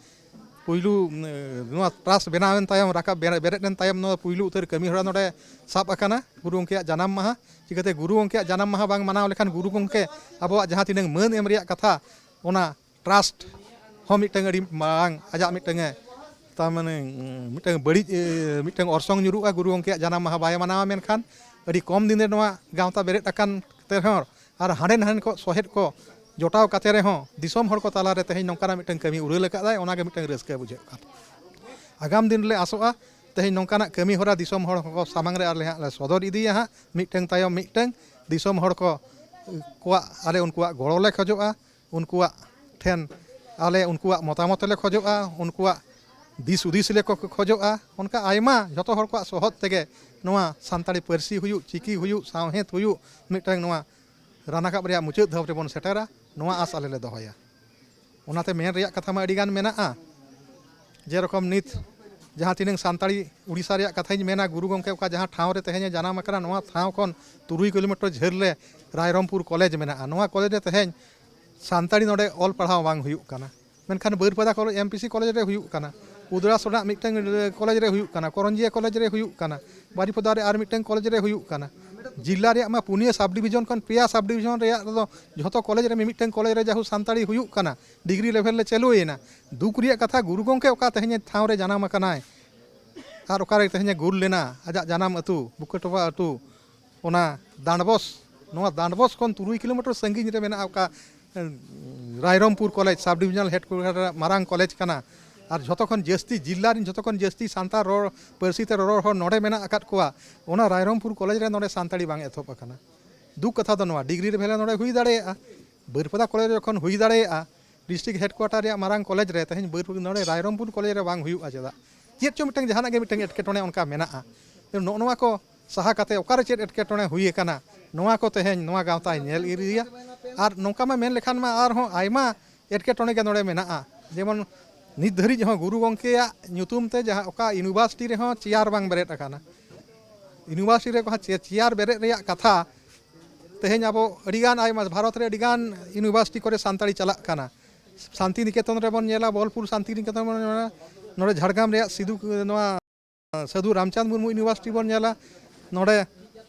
ᱯᱩᱭᱞᱩ, ᱩᱢ, ᱱᱚᱣᱟ ᱴᱨᱟᱥᱴ ᱵᱮᱱᱟᱣ ᱮᱱ ᱛᱟᱭᱚᱢ, ᱨᱟᱠᱟᱵ ᱵᱮᱨᱮᱫ ᱮᱱ ᱛᱟᱭᱚᱢ, ᱱᱚᱣᱟ ᱯᱩᱭᱞᱩ ᱩᱛᱟᱹᱨ ᱠᱟᱹᱢᱤ ᱦᱚᱨᱟ ᱱᱚᱰᱮ ᱥᱟᱵ ᱟᱠᱟᱱᱟ ᱜᱩᱨᱩ ᱜᱚᱢᱠᱮᱭᱟᱜ ᱡᱟᱱᱟᱢ ᱢᱟᱦᱟ᱾ ᱪᱤᱠᱟᱹᱛᱮ ᱜᱩᱨᱩ ᱜᱚᱢᱠᱮᱭᱟᱜ ᱡᱟᱱᱟᱢ ᱢᱟᱦᱟ ᱵᱟᱝ ᱢᱟᱱᱟᱣ ᱞᱮᱠᱷᱟᱱ ᱜᱩᱨᱩ ᱜᱚᱢᱠᱮ ᱟᱵᱚᱣᱟᱜ ᱡᱟᱦᱟᱸ ᱛᱤᱱᱟᱹᱝ ᱢᱟᱹᱱ ᱮᱢ ᱨᱮᱭᱟᱜ ᱠᱟᱛᱷᱟ, ᱚᱱᱟ ᱴᱨᱟᱥᱴ ᱦᱚᱸ ᱢᱤᱫᱴᱟᱝ ᱟᱹᱰᱤ ᱢᱟᱨᱟᱝ ᱟᱡᱟᱜ ᱢᱤᱫᱴᱟᱝ ᱮ, ᱛᱟᱨ ᱢᱟᱱᱮ, ᱩᱸ, ᱢᱤᱫᱴᱟᱝ ᱵᱟᱹᱲᱤᱡ, ᱮ, ᱢᱤᱫᱴᱟᱝ ᱚᱨᱥᱚᱝ ᱧᱩᱨᱩᱜᱼᱟ ᱜᱩᱨᱩ ᱜᱚᱢᱠᱮᱭᱟᱜ ᱡᱟᱱᱟᱢ ᱢᱟᱦᱟ ᱵᱟᱭ ᱢᱟᱱᱟᱣᱟ᱾ ᱢᱮᱱᱠᱷᱟᱱ ᱟᱹᱰᱤ ᱠᱚᱢ ᱫᱤᱱ ᱨᱮ ᱱᱚᱣᱟ ᱜᱟᱶᱛᱟ ᱵᱮᱨᱮᱫ ᱟᱠᱟᱱ ᱛᱮ ᱨᱮᱦᱚᱸ ᱟᱨ ᱦᱟᱸᱰᱮ ᱱᱟᱸᱰᱮ ᱠᱚ ᱥᱚᱦᱮᱫ ᱠᱚ ᱡᱚᱴᱟᱣ ᱠᱟᱛᱮ ᱨᱮᱦᱚᱸ ᱫᱤᱥᱚᱢ ᱦᱚᱲ ᱠᱚ ᱛᱟᱞᱟᱨᱮ ᱛᱮᱦᱮᱧ ᱱᱚᱝᱠᱟᱱᱟᱜ ᱢᱤᱫᱴᱟᱝ ᱠᱟᱹᱢᱤ ᱩᱨᱟᱹᱞ ᱟᱠᱟᱫᱟᱭ, ᱚᱱᱟᱜᱮ ᱢᱤᱫᱴᱟᱝ ᱨᱟᱹᱥᱠᱟᱹ ᱵᱩᱡᱷᱟᱹᱜ ᱠᱟᱱᱟ᱾ ᱟᱜᱟᱢ ᱫᱤᱱ ᱨᱮᱞᱮ ᱟᱥᱚᱜᱼᱟ ᱛᱮᱦᱮᱧ ᱱᱚᱝᱠᱟᱱᱟᱜ ᱠᱟᱹᱢᱤ ᱦᱚᱨᱟ ᱫᱤᱥᱚᱢ ᱦᱚᱲ ᱠᱚ ᱥᱟᱢᱟᱝ ᱨᱮ ᱟᱞᱮ ᱦᱟᱸᱜ ᱞᱮ ᱥᱚᱫᱚᱨ ᱤᱫᱤᱭᱟ ᱦᱟᱸᱜ, ᱢᱤᱫᱴᱟᱝ ᱛᱟᱭᱚᱢ ᱢᱤᱫᱴᱟᱝ ᱫᱤᱥᱚᱢ ᱦᱚᱲ ᱠᱚ ᱠᱚᱣᱟᱜ ᱟᱞᱮ ᱩᱱᱠᱩᱣᱟᱜ ᱜᱚᱲᱚ ᱞᱮ ᱠᱷᱚᱡᱚᱜᱼᱟ, ᱩᱱᱠᱩᱣᱟᱜ ᱴᱷᱮᱱ ᱟᱞᱮ ᱩᱱᱠᱩᱣᱟᱜ ᱢᱚᱛᱟᱢᱚᱛ ᱞᱮ ᱠᱷᱚᱡᱚᱜᱼᱟ, ᱩᱱᱠᱩᱣᱟᱜ ᱫᱤᱥ ᱦᱩᱫᱤᱥ ᱞᱮ ᱠᱚ-, ᱠᱷᱚᱡᱚᱜᱼᱟ᱾ ᱚᱱᱠᱟ ᱟᱭᱢᱟ ᱡᱷᱚᱛᱚ ᱦᱚᱲ ᱠᱚᱣᱟᱜ ᱥᱚᱦᱚᱫ ᱛᱮᱜᱮ ᱱᱚᱣᱟ ᱥᱟᱱᱛᱟᱲᱤ ᱯᱟᱹᱨᱥᱤ ᱦᱩᱭᱩᱜ, ᱪᱤᱠᱤ ᱦᱩᱭᱩᱜ, ᱥᱟᱶᱦᱮᱫ ᱦᱩᱭᱩᱜ, ᱢᱤᱫᱴᱟᱝ ᱱᱚᱣᱟ ᱨᱟᱱᱟᱠᱟᱵ ᱨᱮᱭᱟᱜ ᱢᱩᱪᱟᱹᱫ ᱫᱷᱟᱯ ᱨᱮᱵᱚᱱ ᱥᱮᱴᱮᱨᱟ, ᱱᱚᱣᱟ ᱟᱥ ᱟᱞᱮ ᱞᱮ ᱫᱚᱦᱚᱭᱟ᱾ ᱚᱱᱟᱛᱮ ᱢᱮᱱ ᱨᱮᱭᱟᱜ ᱠᱟᱛᱷᱟ ᱢᱟ ᱟᱹᱰᱤᱜᱟᱱ ᱢᱮᱱᱟᱜᱼᱟ, ᱡᱮᱨᱚᱠᱚᱢ ᱱᱤᱛ ᱡᱟᱦᱟᱸ ᱛᱤᱱᱟᱹᱝ ᱥᱟᱱᱛᱟᱲᱤ ᱩᱲᱤᱥᱥᱟ ᱨᱮᱭᱟᱜ ᱠᱟᱛᱷᱟᱧ ᱢᱮᱱᱟ, ᱜᱩᱨᱩ ᱜᱚᱢᱠᱮ ᱚᱠᱟ ᱡᱟᱦᱟᱸ ᱴᱷᱟᱶ ᱨᱮ ᱛᱮᱦᱮᱧ ᱮ ᱡᱟᱱᱟᱢ ᱟᱠᱟᱱᱟ, ᱱᱚᱣᱟ ᱴᱷᱟᱶ ᱠᱷᱚᱱ ᱛᱩᱨᱩᱭ ᱠᱤᱞᱳᱢᱤᱴᱟᱨ ᱡᱷᱟᱹᱞ ᱨᱮ ᱨᱟᱭᱨᱚᱝᱯᱩᱨ ᱠᱚᱞᱮᱡᱽ ᱢᱮᱱᱟᱜᱼᱟ᱾ ᱱᱚᱣᱟ ᱠᱚᱞᱮᱡᱽ ᱨᱮ ᱛᱮᱦᱮᱧ ᱥᱟᱱᱛᱟᱲᱤ ᱱᱚᱰᱮ ᱚᱞ ᱯᱟᱲᱦᱟᱣ ᱵᱟᱝ ᱦᱩᱭᱩᱜ ᱠᱟᱱᱟ, ᱢᱮᱱᱠᱷᱟᱱ ᱵᱟᱹᱨᱯᱟᱫᱟ college, M P C college ᱨᱮ ᱦᱩᱭᱩᱜ ᱠᱟᱱᱟ, ᱩᱫᱽᱲᱟᱥ ᱨᱮᱱᱟᱜ ᱢᱤᱫᱴᱟᱝ ᱠᱚᱞᱮᱡᱽ ᱨᱮ ᱦᱩᱭᱩᱜ ᱠᱟᱱᱟ, ᱠᱚᱨᱚᱧᱡᱤᱭᱟ ᱠᱚᱞᱮᱡᱽ ᱨᱮ ᱦᱩᱭᱩᱜ ᱠᱟᱱᱟ, ᱵᱟᱨᱤᱯᱟᱫᱟ ᱨᱮ ᱟᱨ ᱢᱤᱫᱴᱟᱝ ᱠᱚᱞᱮᱡᱽ ᱨᱮ ᱦᱩᱭᱩᱜ ᱠᱟᱱᱟ᱾ ᱡᱮᱞᱟ ᱨᱮᱭᱟᱜ ᱢᱟ ᱯᱩᱱᱭᱟᱹ ᱥᱟᱵ ᱰᱤᱵᱷᱤᱡᱚᱱ ᱠᱷᱚᱱ ᱯᱮᱭᱟ ᱥᱟᱵ ᱰᱤᱵᱷᱤᱡᱚᱱ ᱨᱮᱭᱟᱜ ᱨᱮᱫᱚ ᱡᱷᱚᱛᱚ ᱠᱚᱞᱮᱡᱽ ᱨᱮ ᱢᱤᱢᱤᱫᱴᱟᱝ ᱠᱚᱞᱮᱡᱽ ᱨᱮ ᱡᱟᱦᱩ ᱥᱟᱱᱛᱟᱲᱤ ᱦᱩᱭᱩᱜ ᱠᱟᱱᱟ, ᱰᱤᱜᱽᱨᱤ ᱞᱮᱵᱷᱮᱞ ᱨᱮ ᱪᱟᱹᱞᱩᱭᱮᱱᱟ᱾ ᱫᱩᱠ ᱨᱮᱭᱟᱜ ᱠᱟᱛᱷᱟ, ᱜᱩᱨᱩ ᱜᱚᱢᱠᱮ ᱚᱠᱟ ᱛᱮᱦᱮᱧ ᱴᱷᱟᱶ ᱨᱮ ᱡᱟᱱᱟᱢ ᱟᱠᱟᱱᱟᱭ ᱟᱨ ᱚᱠᱟᱨᱮ ᱛᱮᱦᱮᱧ ᱮ ᱜᱩᱨ ᱞᱮᱱᱟ, ᱟᱡᱟᱜ ᱡᱟᱱᱟᱢ ᱟᱹᱛᱩ ᱵᱩᱠᱟᱹᱴᱚᱯᱟ ᱟᱹᱛᱩ, ᱚᱱᱟ ᱰᱟᱸᱰᱵᱚᱥ, ᱱᱚᱣᱟ ᱰᱟᱸᱰᱵᱚᱥ ᱠᱷᱚᱱ ᱛᱩᱨᱩᱭ ᱠᱤᱞᱳᱢᱤᱴᱟᱨ ᱥᱟᱺᱜᱤᱧ ᱨᱮ ᱢᱮᱱᱟᱜ ᱚᱠᱟ, ᱮᱸ, ᱨᱟᱭᱨᱚᱝᱯᱩᱨ ᱠᱚᱞᱮᱡᱽ, ᱥᱟᱵ ᱰᱤᱵᱷᱤᱡᱚᱱᱟᱞ ᱦᱮᱰᱠᱩᱣᱟᱴᱟᱨ ᱨᱮ ᱢᱟᱨᱟᱝ ᱠᱚᱞᱮᱡᱽ ᱠᱟᱱᱟ᱾ ᱟᱨ ᱡᱷᱚᱛᱚ ᱠᱷᱚᱱ ᱡᱟᱹᱥᱛᱤ, ᱡᱮᱞᱟ ᱨᱮᱱ ᱡᱷᱚᱛᱚ ᱠᱷᱚᱱ ᱡᱟᱹᱥᱛᱤ ᱥᱟᱱᱛᱟᱲ ᱨᱚᱲ ᱯᱟᱹᱨᱥᱤ ᱛᱮ ᱨᱚᱨᱚᱲ ᱦᱚᱲ ᱱᱚᱰᱮ ᱢᱮᱱᱟᱜ ᱟᱠᱟᱫ ᱠᱚᱣᱟ᱾ ᱚᱱᱟ ᱨᱟᱭᱨᱚᱝᱯᱩᱨ ᱠᱚᱞᱮᱡᱽ ᱨᱮ ᱱᱚᱰᱮ ᱥᱟᱱᱛᱟᱲᱤ ᱵᱟᱝ ᱮᱛᱚᱦᱚᱵ ᱟᱠᱟᱱᱟ᱾ ᱫᱩᱠ ᱠᱟᱛᱷᱟ ᱫᱚ ᱱᱚᱣᱟ, ᱰᱤᱜᱽᱨᱤ ᱞᱮᱵᱷᱮᱞ ᱨᱮ ᱱᱚᱰᱮ ᱦᱩᱭ ᱫᱟᱲᱮᱭᱟᱜᱼᱟ, ᱵᱟᱹᱨᱯᱟᱫᱟ ᱠᱚᱞᱮᱡᱽ ᱨᱮ ᱡᱚᱠᱷᱚᱱ ᱦᱩᱭ ᱫᱟᱲᱮᱭᱟᱜᱼᱟ, ᱰᱤᱥᱴᱨᱤᱠᱴ ᱦᱮᱰᱠᱩᱣᱟᱴᱟᱨ ᱨᱮᱭᱟᱜ ᱢᱟᱨᱟᱝ ᱠᱚᱞᱮᱡᱽ ᱨᱮ ᱛᱮᱦᱮᱧ ᱵᱟᱹᱨᱯᱩᱨ ᱱᱚᱰᱮ ᱨᱟᱭᱨᱚᱝᱯᱩᱨ ᱠᱚᱞᱮᱡᱽ ᱨᱮ ᱵᱟᱝ ᱦᱩᱭᱩᱜᱼᱟ ᱪᱮᱫᱟᱜ? ᱪᱮᱫ ᱪᱚ ᱢᱤᱫᱴᱟᱝ ᱡᱟᱦᱟᱱᱟᱜ ᱜᱮ ᱢᱤᱫᱴᱟᱝ ᱮᱴᱠᱮᱴᱚᱬᱮ ᱚᱱᱠᱟ ᱢᱮᱱᱟᱜᱼᱟ᱾ ᱱᱚᱜᱼᱚ ᱱᱚᱣᱟ ᱠᱚ ᱥᱟᱦᱟ ᱠᱟᱛᱮ ᱚᱠᱟᱨᱮ ᱪᱮᱫ ᱮᱴᱠᱮᱴᱚᱬᱮ ᱦᱩᱭ ᱟᱠᱟᱱᱟ, ᱱᱚᱣᱟ ᱠᱚ ᱛᱮᱦᱮᱧ ᱱᱚᱣᱟ ᱜᱟᱶᱛᱟᱭ ᱧᱮᱞ ᱤᱫᱤᱭᱟ᱾ ᱟᱨ ᱱᱚᱝᱠᱟ ᱢᱟ ᱢᱮᱱ ᱞᱮᱠᱷᱟᱱ ᱢᱟ ᱟᱨᱦᱚᱸ ᱟᱭᱢᱟ ᱮᱴᱠᱮᱴᱚᱬᱮ ᱜᱮ ᱱᱚᱰᱮ ᱢᱮᱱᱟᱜᱼᱟ᱾ ᱡᱮᱢᱚᱱ ᱱᱤᱛ ᱫᱷᱟᱹᱨᱤᱡ ᱦᱚᱸ ᱜᱩᱨᱩ ᱜᱚᱢᱠᱮᱭᱟᱜ ᱧᱩᱛᱩᱢ ᱛᱮ ᱡᱟᱦᱟᱸ ᱚᱠᱟ ᱤᱭᱩᱱᱤᱵᱷᱟᱨᱥᱤᱴᱤ ᱨᱮᱦᱚᱸ ᱪᱮᱭᱟᱨ ᱵᱟᱝ ᱵᱮᱨᱮᱫ ᱟᱠᱟᱱᱟ᱾ ᱤᱭᱩᱱᱤᱵᱷᱟᱨᱥᱤᱴᱤ ᱨᱮ ᱡᱟᱦᱟᱸ ᱪᱮ-, ᱪᱮᱭᱟᱨ ᱵᱮᱨᱮᱫ ᱨᱮᱭᱟᱜ ᱠᱟᱛᱷᱟ, ᱛᱮᱦᱮᱧ ᱟᱵᱚ ᱟᱹᱰᱤᱜᱟᱱ ᱟᱭᱢᱟ ᱵᱷᱟᱨᱚᱛ ᱨᱮ ᱟᱹᱰᱤᱜᱟᱱ ᱤᱭᱩᱱᱤᱵᱷᱟᱨᱥᱤᱴᱤ ᱠᱚᱨᱮ ᱥᱟᱱᱛᱟᱲᱤ ᱪᱟᱞᱟᱜ ᱠᱟᱱᱟ᱾ ᱥᱟᱱᱛᱤ ᱱᱤᱠᱮᱛᱚᱱ ᱨᱮᱵᱚᱱ ᱧᱮᱞᱟ, ᱵᱳᱞᱯᱩᱨ ᱥᱟᱱᱛᱤ ᱱᱤᱠᱮᱛᱚᱱ ᱵᱚᱱ ᱧᱮᱞᱟ, ᱱᱚᱰᱮ ᱡᱷᱟᱲᱜᱨᱟᱢ ᱨᱮᱭᱟᱜ ᱥᱤᱫᱩ, ᱱᱚᱣᱟ ᱥᱟᱹᱫᱷᱩ ᱨᱟᱢᱪᱟᱸᱫᱽ ᱢᱩᱨᱢᱩ ᱤᱭᱩᱱᱤᱵᱷᱟᱨᱥᱤᱴᱤ ᱵᱚᱱ ᱧᱮᱞᱟ, ᱱᱚᱰᱮ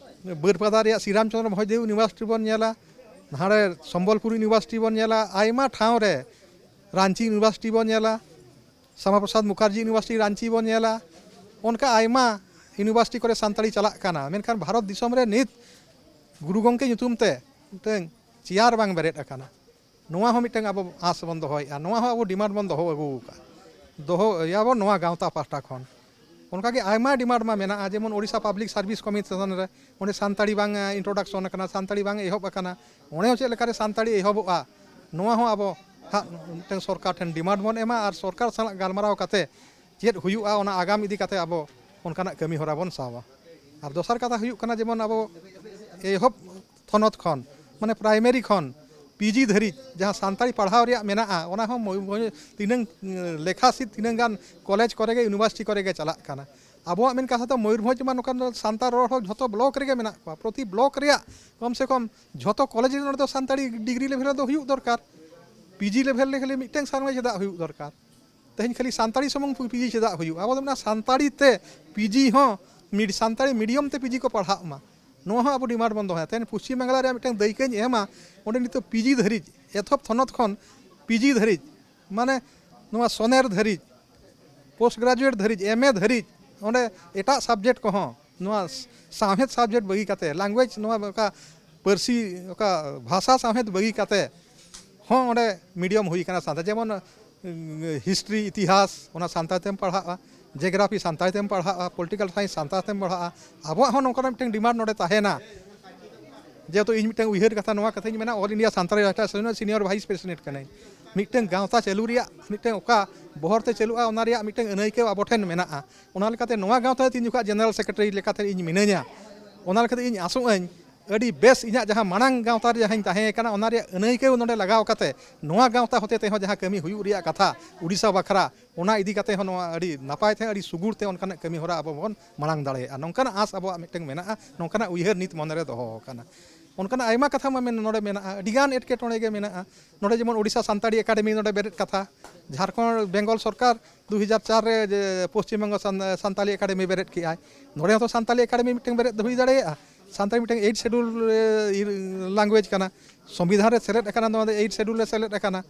ᱵᱟᱹᱨᱯᱟᱫᱟ ᱨᱮᱭᱟᱜ ᱥᱨᱤᱨᱟᱢ ᱪᱚᱸᱫᱽᱨᱚ ᱵᱷᱚᱸᱡᱽᱫᱮᱣ ᱤᱭᱩᱱᱤᱵᱷᱟᱨᱥᱤᱴᱤ ᱵᱚᱱ ᱧᱮᱞᱟ, ᱦᱟᱸᱰᱮ ᱥᱚᱢᱵᱚᱞᱯᱩᱨ ᱤᱭᱩᱱᱤᱵᱷᱟᱨᱥᱤᱴᱤ ᱵᱚᱱ ᱧᱮᱞᱟ, ᱟᱭᱢᱟ ᱴᱷᱟᱶ ᱨᱮ ᱨᱟᱸᱪᱤ ᱤᱭᱩᱱᱤᱵᱷᱟᱨᱥᱤᱴᱤ ᱵᱚᱱ ᱧᱮᱞᱟ, ᱥᱟᱢᱟ ᱯᱨᱚᱥᱟᱫᱽ ᱢᱩᱠᱷᱟᱨᱡᱤ ᱤᱭᱩᱱᱤᱵᱷᱟᱨᱥᱤᱴᱤ ᱨᱟᱸᱪᱤ ᱵᱚᱱ ᱧᱮᱞᱟ, ᱚᱱᱠᱟ ᱟᱭᱢᱟ ᱤᱭᱩᱱᱤᱵᱷᱟᱨᱥᱤᱴᱤ ᱠᱚᱨᱮ ᱥᱟᱱᱛᱟᱲᱤ ᱪᱟᱞᱟᱜ ᱠᱟᱱᱟ, ᱢᱮᱱᱠᱷᱟᱱ ᱵᱷᱟᱨᱚᱛ ᱫᱤᱥᱚᱢ ᱨᱮ ᱱᱤᱛ ᱜᱩᱨᱩ ᱜᱚᱢᱠᱮ ᱧᱩᱛᱩᱢ ᱛᱮ ᱢᱤᱫᱴᱟᱝ ᱪᱮᱭᱟᱨ ᱵᱟᱝ ᱵᱮᱨᱮᱫ ᱟᱠᱟᱱᱟ᱾ ᱱᱚᱣᱟ ᱦᱚᱸ ᱢᱤᱫᱴᱟᱝ ᱟᱵᱚ ᱟᱸᱥ ᱵᱚᱱ ᱫᱚᱦᱚᱭᱮᱫᱼᱟ, ᱱᱚᱣᱟ ᱦᱚᱸ ᱟᱵᱚ ᱰᱤᱢᱟᱱᱰ ᱵᱚᱱ ᱫᱚᱦᱚ ᱟᱹᱜᱩ ᱟᱠᱟᱫᱼᱟ, ᱫᱚᱦᱚᱭᱟᱵᱚᱱ ᱱᱚᱣᱟ ᱜᱟᱶᱛᱟ ᱯᱟᱦᱴᱟ ᱠᱷᱚᱱ᱾ ᱚᱱᱠᱟᱜᱮ ᱟᱭᱢᱟ ᱰᱤᱢᱟᱱᱰ ᱢᱟ ᱢᱮᱱᱟᱜᱼᱟ, ᱡᱮᱢᱚᱱ ᱳᱰᱤᱥᱟ ᱯᱟᱵᱽᱞᱤᱠ ᱥᱟᱨᱵᱷᱤᱥ ᱠᱚᱢᱤᱥᱚᱱ ᱨᱮ ᱚᱸᱰᱮ ᱥᱟᱱᱛᱟᱲᱤ ᱵᱟᱝ ᱤᱱᱴᱨᱳᱰᱟᱠᱥᱚᱱ ᱟᱠᱟᱱᱟ, ᱥᱟᱱᱛᱟᱲᱤ ᱵᱟᱝ ᱮᱦᱚᱵ ᱟᱠᱟᱱᱟ, ᱚᱸᱰᱮ ᱦᱚᱸ ᱪᱮᱫ ᱞᱮᱠᱟᱨᱮ ᱥᱟᱱᱛᱟᱲᱤ ᱮᱦᱚᱵᱚᱜᱼᱟ, ᱱᱚᱣᱟ ᱦᱚᱸ ᱟᱵᱚ ᱦᱟᱸᱜ ᱢᱤᱫᱴᱟᱝ ᱥᱚᱨᱠᱟᱨ ᱴᱷᱮᱱ ᱰᱤᱢᱟᱱᱰ ᱵᱚᱱ ᱮᱢᱟ᱾ ᱟᱨ ᱥᱚᱨᱠᱟᱨ ᱥᱟᱞᱟᱜ ᱜᱟᱞᱢᱟᱨᱟᱣ ᱠᱟᱛᱮ ᱪᱮᱫ ᱦᱩᱭᱩᱜᱼᱟ, ᱚᱱᱟ ᱟᱜᱟᱢ ᱤᱫᱤ ᱠᱟᱛᱮ ᱟᱵᱚ ᱚᱱᱠᱟᱱᱟᱜ ᱠᱟᱹᱢᱤ ᱦᱚᱨᱟ ᱵᱚᱱ ᱥᱟᱵᱟ᱾ ᱟᱨ ᱫᱚᱥᱟᱨ ᱠᱟᱛᱷᱟ ᱦᱩᱭᱩᱜ ᱠᱟᱱᱟ, ᱡᱮᱢᱚᱱ ᱟᱵᱚ ᱮᱦᱚᱵ ᱛᱷᱚᱱᱚᱛ ᱠᱷᱚᱱ, ᱢᱟᱱᱮ ᱯᱨᱟᱭᱢᱟᱨᱤ ᱠᱷᱚᱱ ᱯᱤᱡᱤ ᱫᱷᱟᱹᱨᱤᱡ ᱡᱟᱦᱟᱸ ᱥᱟᱱᱛᱟᱲᱤ ᱯᱟᱲᱦᱟᱣ ᱨᱮᱭᱟᱜ ᱢᱮᱱᱟᱜᱼᱟ, ᱚᱱᱟ ᱦᱚᱸ ᱢᱚᱭ-, ᱢᱚᱭ-, ᱛᱤᱱᱟᱹᱝ, ᱮᱸ, ᱞᱮᱠᱷᱟ ᱥᱤᱫ ᱛᱤᱱᱟᱹᱝ ᱜᱟᱱ ᱠᱚᱞᱮᱡᱽ ᱠᱚᱨᱮ ᱜᱮ, ᱤᱭᱩᱱᱤᱵᱷᱟᱨᱥᱤᱴᱤ ᱠᱚᱨᱮ ᱜᱮ ᱪᱟᱞᱟᱜ ᱠᱟᱱᱟ᱾ ᱟᱵᱚᱣᱟᱜ ᱢᱮᱱ ᱠᱟᱛᱷᱟ ᱫᱚ ᱢᱚᱭᱩᱨᱵᱷᱚᱸᱡᱽ ᱢᱟ ᱱᱚᱝᱠᱟᱱ ᱥᱟᱱᱛᱟᱲ ᱨᱚᱲ ᱦᱚᱲ ᱡᱷᱚᱛᱚ ᱵᱞᱚᱠ ᱨᱮᱜᱮ ᱢᱮᱱᱟᱜ ᱠᱚᱣᱟ, ᱯᱨᱚᱛᱤ ᱵᱞᱚᱠ ᱨᱮᱭᱟᱜ ᱠᱚᱢ ᱥᱮ ᱠᱚᱢ ᱡᱷᱚᱛᱚ ᱠᱚᱞᱮᱡᱽ ᱨᱮ ᱱᱚᱰᱮ ᱫᱚ ᱥᱟᱱᱛᱟᱲᱤ ᱰᱤᱜᱽᱨᱤ ᱞᱮᱵᱷᱮᱞ ᱨᱮᱫᱚ ᱦᱩᱭᱩᱜ ᱫᱚᱨᱠᱟᱨ᱾ ᱯᱤᱡᱤ ᱞᱮᱵᱷᱮᱞ ᱨᱮ ᱠᱷᱟᱹᱞᱤ ᱢᱤᱫᱴᱟᱝ ᱥᱟᱨᱢᱟ ᱪᱮᱫᱟᱜ ᱦᱩᱭᱩᱜ ᱫᱚᱨᱠᱟᱨ? ᱛᱮᱦᱮᱧ ᱠᱷᱟᱹᱞᱤ ᱥᱟᱱᱛᱟᱲᱤ ᱥᱩᱢᱩᱝ ᱯᱤᱡᱤ ᱪᱮᱫᱟᱜ ᱦᱩᱭᱩᱜᱼᱟ? ᱟᱵᱚ ᱫᱚ ᱢᱮᱱᱟ ᱥᱟᱱᱛᱟᱲᱤ ᱛᱮ ᱯᱤᱡᱤ ᱦᱚᱸ, ᱢᱤᱰ-, ᱥᱟᱱᱛᱟᱲᱤ ᱢᱤᱰᱤᱭᱟᱢ ᱛᱮ ᱯᱤᱡᱤ ᱠᱚ ᱯᱟᱲᱦᱟᱜ ᱢᱟ, ᱱᱚᱣᱟ ᱦᱚᱸ ᱟᱵᱚ ᱰᱤᱢᱟᱱᱰ ᱵᱚᱱ ᱫᱚᱦᱚᱭᱟ᱾ ᱛᱮᱦᱮᱧ ᱯᱚᱥᱪᱤᱢ ᱵᱟᱝᱞᱟ ᱨᱮᱭᱟᱜ ᱢᱤᱫᱴᱟᱝ ᱫᱟᱹᱭᱠᱟᱹᱧ ᱮᱢᱟ, ᱚᱸᱰᱮ ᱱᱤᱛᱚᱜ ᱯᱤᱡᱤ ᱫᱷᱟᱹᱨᱤᱡ, ᱮᱛᱚᱦᱚᱵ ᱛᱷᱚᱱᱚᱛ ᱠᱷᱚᱱ ᱯᱤᱡᱤ ᱫᱷᱟᱹᱨᱤᱡ, ᱢᱟᱱᱮ ᱱᱚᱣᱟ ᱥᱚᱱᱮᱨ ᱫᱷᱟᱹᱨᱤᱡ, ᱯᱳᱥᱴ ᱜᱨᱟᱡᱩᱭᱮᱴ ᱫᱷᱟᱹᱨᱤᱡ, ᱮᱢᱮ ᱫᱷᱟᱹᱨᱤᱡ, ᱚᱸᱰᱮ ᱮᱴᱟᱜ ᱥᱟᱵᱡᱮᱠᱴ ᱠᱚᱦᱚᱸ, ᱱᱚᱣᱟ ᱥᱟᱶᱦᱮᱫ ᱥᱟᱵᱡᱮᱠᱴ ᱵᱟᱹᱜᱤ ᱠᱟᱛᱮ, ᱞᱮᱝᱜᱩᱭᱮᱡᱽ, ᱱᱚᱣᱟ ᱚᱠᱟ ᱯᱟᱹᱨᱥᱤ, ᱚᱠᱟ ᱵᱷᱟᱥᱟ ᱥᱟᱶᱦᱮᱫ ᱵᱟᱹᱜᱤ ᱠᱟᱛᱮ ᱦᱚᱸ ᱚᱸᱰᱮ ᱢᱤᱰᱤᱭᱟᱢ ᱦᱩᱭ ᱠᱟᱱᱟ ᱥᱟᱱᱛᱟᱲ, ᱡᱮᱢᱚᱱ, ᱩᱸ, ᱦᱤᱥᱴᱨᱤ, ᱤᱛᱤᱦᱟᱥ, ᱚᱱᱟ ᱥᱟᱱᱛᱟᱲ ᱛᱮᱢ ᱯᱟᱲᱦᱟᱜᱼᱟ, ᱡᱤᱭᱳᱜᱨᱟᱯᱷᱤ ᱥᱟᱱᱛᱟᱲ ᱛᱮᱢ ᱯᱟᱲᱦᱟᱜᱼᱟ, ᱯᱚᱞᱤᱴᱤᱠᱟᱞ ᱥᱟᱭᱮᱱᱥ ᱥᱟᱱᱛᱟᱲ ᱛᱮᱢ ᱯᱟᱲᱦᱟᱜᱼᱟ᱾ ᱟᱵᱚᱣᱟᱜ ᱦᱚᱸ ᱱᱚᱝᱠᱟᱱᱟᱜ ᱢᱤᱫᱴᱟᱝ ᱰᱤᱢᱟᱱᱰ ᱱᱚᱰᱮ ᱛᱟᱦᱮᱱᱟ᱾ ᱡᱮᱦᱮᱛᱩ ᱤᱧ ᱢᱤᱫᱴᱟᱝ ᱩᱭᱦᱟᱹᱨ ᱠᱟᱛᱷᱟ, ᱱᱚᱣᱟ ᱠᱟᱛᱷᱟᱧ ᱢᱮᱱᱟ, All India Santali Writers Association ᱨᱮᱱ ᱥᱤᱱᱤᱭᱚᱨ ᱵᱷᱟᱭᱤᱥ ᱯᱨᱮᱥᱤᱰᱮᱱᱴ ᱠᱟᱹᱱᱟᱹᱧ᱾ ᱢᱤᱫᱴᱟᱝ ᱜᱟᱶᱛᱟ ᱪᱟᱹᱞᱩ ᱨᱮᱭᱟᱜ ᱢᱤᱫᱴᱟᱝ ᱚᱠᱟ ᱵᱚᱦᱚᱨ ᱛᱮ ᱪᱟᱹᱞᱩᱜᱼᱟ, ᱚᱱᱟ ᱨᱮᱭᱟᱜ ᱢᱤᱫᱴᱟᱝ ᱟᱹᱱᱟᱹᱭᱠᱟᱹᱣ ᱟᱵᱚ ᱴᱷᱮᱱ ᱢᱮᱱᱟᱜᱼᱟ᱾ ᱚᱱᱟ ᱞᱮᱠᱟᱛᱮ ᱱᱚᱣᱟ ᱜᱟᱶᱛᱟ ᱨᱮ ᱛᱤᱱ ᱡᱚᱠᱷᱚᱱ ᱡᱮᱱᱟᱨᱮᱞ ᱥᱮᱠᱨᱮᱴᱟᱨᱤ ᱞᱮᱠᱟᱛᱮ ᱤᱧ ᱢᱤᱱᱟᱹᱧᱟ, ᱚᱱᱟ ᱞᱮᱠᱟᱛᱮ ᱤᱧ ᱟᱥᱚᱜ ᱟᱹᱧ ᱟᱹᱰᱤ ᱵᱮᱥ ᱤᱧᱟᱹᱜ ᱡᱟᱦᱟᱸ ᱢᱟᱲᱟᱝ ᱜᱟᱶᱛᱟ ᱨᱮ ᱡᱟᱦᱟᱸᱧ ᱛᱟᱦᱮᱸ ᱠᱟᱱᱟ, ᱚᱱᱟ ᱨᱮᱭᱟᱜ ᱟᱹᱱᱟᱹᱭᱠᱟᱹᱣ ᱱᱚᱰᱮ ᱞᱟᱜᱟᱣ ᱠᱟᱛᱮ ᱱᱚᱣᱟ ᱜᱟᱶᱛᱟ ᱦᱚᱛᱮ ᱛᱮᱦᱚᱸ ᱡᱟᱦᱟᱸ ᱠᱟᱹᱢᱤ ᱦᱩᱭᱩᱜ ᱨᱮᱭᱟᱜ ᱠᱟᱛᱷᱟ ᱩᱰᱤᱥᱟ ᱵᱟᱠᱷᱨᱟ, ᱚᱱᱟ ᱤᱫᱤ ᱠᱟᱛᱮ ᱦᱚᱸ ᱱᱚᱣᱟ ᱟᱹᱰᱤ ᱱᱟᱯᱟᱭ ᱛᱮ, ᱟᱹᱰᱤ ᱥᱩᱜᱩᱲ ᱛᱮ ᱚᱱᱠᱟᱱᱟᱜ ᱠᱟᱹᱢᱤ ᱦᱚᱨᱟ ᱟᱵᱚ ᱵᱚᱱ ᱢᱟᱲᱟᱝ ᱫᱟᱲᱮᱭᱟᱜᱼᱟ, ᱱᱚᱝᱠᱟᱱᱟᱜ ᱟᱸᱥ ᱟᱵᱚᱣᱟᱜ ᱢᱤᱫᱴᱟᱝ ᱢᱮᱱᱟᱜᱼᱟ, ᱱᱚᱝᱠᱟᱱᱟᱜ ᱩᱭᱦᱟᱹᱨ ᱱᱤᱛ ᱢᱚᱱᱮ ᱨᱮ ᱫᱚᱦᱚ ᱟᱠᱟᱱᱟ᱾ ᱚᱱᱠᱟᱱᱟᱜ ᱟᱭᱢᱟ ᱠᱟᱛᱷᱟ ᱢᱟ ᱢᱮᱱ-, ᱱᱚᱰᱮ ᱢᱮᱱᱟᱜᱼᱟ, ᱟᱹᱰᱤᱜᱟᱱ ᱮᱴᱠᱮᱴᱚᱬᱮ ᱜᱮ ᱢᱮᱱᱟᱜᱼᱟ᱾ ᱱᱚᱰᱮ ᱡᱮᱢᱚᱱ ᱳᱰᱤᱥᱟ ᱥᱟᱱᱛᱟᱲᱤ ᱮᱠᱟᱰᱮᱢᱤ ᱱᱚᱰᱮ ᱵᱮᱨᱮᱫ ᱠᱟᱛᱷᱟ, ᱡᱷᱟᱲᱠᱷᱚᱸᱰ, ᱵᱮᱝᱜᱚᱞ ᱥᱚᱨᱠᱟᱨ ᱫᱩ ᱦᱟᱡᱟᱨ ᱪᱟᱨ ᱨᱮ ᱡᱮ ᱯᱚᱥᱪᱤᱢ ᱵᱚᱝᱜᱚ ᱥᱟᱱ-, ᱥᱟᱱᱛᱟᱲᱤ ᱮᱠᱟᱰᱮᱢᱤ ᱵᱮᱨᱮᱫ ᱠᱮᱜᱼᱟᱭ, ᱱᱚᱰᱮ ᱦᱚᱸᱛᱚ ᱥᱟᱱᱛᱟᱲᱤ ᱮᱠᱟᱰᱮᱢᱤ ᱢᱤᱫᱴᱟᱝ ᱵᱮᱨᱮᱫ ᱦᱩᱭ ᱫᱟᱲᱮᱭᱟᱜᱼᱟ᱾ ᱥᱟᱱᱛᱟᱲᱤ ᱢᱤᱫᱴᱟᱝ ᱮᱭᱤᱴ ᱥᱮᱰᱩᱞ ᱞᱮᱝᱜᱩᱭᱮᱡᱽ ᱠᱟᱱᱟ, ᱥᱚᱝᱵᱤᱫᱷᱟᱱ ᱨᱮ ᱥᱮᱞᱮᱫ ᱟᱠᱟᱱᱟ, ᱱᱚᱣᱟ ᱫᱚ ᱮᱭᱤᱴ ᱥᱮᱰᱩᱞ ᱨᱮ ᱥᱮᱞᱮᱫ ᱟᱠᱟᱱᱟ,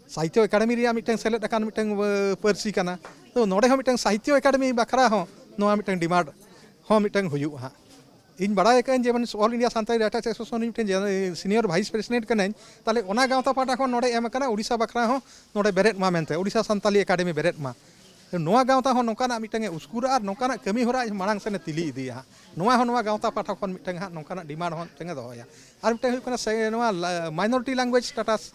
ᱥᱟᱦᱤᱛᱛᱚ ᱮᱠᱟᱰᱮᱢᱤ ᱨᱮᱭᱟᱜ ᱢᱤᱫᱴᱟᱝ ᱥᱮᱞᱮᱫ ᱟᱠᱟᱱ ᱢᱤᱫᱴᱟᱝ, ᱮ, ᱯᱟᱹᱨᱥᱤ ᱠᱟᱱᱟ᱾ ᱛᱚ ᱱᱚᱰᱮ ᱦᱚᱸ ᱢᱤᱫᱴᱟᱝ ᱥᱟᱦᱤᱛᱛᱚ ᱮᱠᱟᱰᱮᱢᱤ ᱵᱟᱠᱷᱨᱟ ᱦᱚᱸ ᱱᱚᱣᱟ ᱢᱤᱫᱴᱟᱝ ᱰᱤᱢᱟᱱᱰ ᱦᱚᱸ ᱢᱤᱫᱴᱟᱝ ᱦᱩᱭᱩᱜᱼᱟ ᱦᱟᱸᱜ᱾ ᱤᱧ ᱵᱟᱲᱟᱭ ᱟᱠᱟᱫᱟᱹᱧ ᱡᱮ ᱢᱟᱱᱮ All India Santali Writers Association ᱨᱤᱱᱤᱡ ᱢᱤᱫᱴᱟᱝ ᱡᱮ-, ᱥᱤᱱᱤᱭᱚᱨ ᱵᱷᱟᱭᱤᱥ ᱯᱨᱮᱥᱤᱰᱮᱱᱴ ᱠᱟᱹᱱᱟᱹᱧ, ᱛᱟᱦᱞᱮ ᱚᱱᱟ ᱜᱟᱶᱛᱟ ᱯᱟᱦᱴᱟ ᱠᱷᱚᱱ ᱱᱚᱰᱮ ᱮᱢ ᱟᱠᱟᱱᱟ ᱳᱰᱤᱥᱟ ᱵᱟᱠᱷᱨᱟ ᱦᱚᱸ ᱱᱚᱰᱮ ᱵᱮᱨᱮᱫ ᱢᱟ ᱢᱮᱱᱛᱮ, ᱳᱰᱤᱥᱟ ᱥᱟᱱᱛᱟᱞᱤ ᱮᱠᱟᱰᱮᱢᱤ ᱵᱮᱨᱮᱫ ᱢᱟ᱾ ᱱᱚᱣᱟ ᱜᱟᱶᱛᱟ ᱦᱚᱸ ᱱᱚᱝᱠᱟᱱᱟᱜ ᱢᱤᱫᱴᱟᱝ ᱮ ᱩᱥᱠᱩᱨᱟ ᱟᱨ ᱱᱚᱝᱠᱟᱱᱟᱜ ᱠᱟᱹᱢᱤ ᱦᱚᱨᱟ ᱢᱟᱲᱟᱝ ᱥᱮᱱ ᱮ ᱛᱤᱞᱤ ᱤᱫᱤᱭᱟ ᱦᱟᱸᱜ᱾ ᱱᱚᱣᱟ ᱦᱚᱸ ᱱᱚᱣᱟ ᱜᱟᱶᱛᱟ ᱯᱟᱦᱴᱟ ᱠᱷᱚᱱ ᱢᱤᱫᱴᱟᱝ ᱦᱟᱸᱜ ᱱᱚᱝᱠᱟᱱᱟᱜ ᱰᱤᱢᱟᱱᱰ ᱦᱚᱸ ᱢᱤᱫᱴᱟᱝ ᱮ ᱫᱚᱦᱚᱭᱟ᱾ ᱟᱨ ᱢᱤᱫᱴᱟᱝ ᱦᱩᱭᱩᱜ ᱠᱟᱱᱟ ᱥᱮ ᱱᱚᱣᱟ ᱞᱟ-, minority language status᱾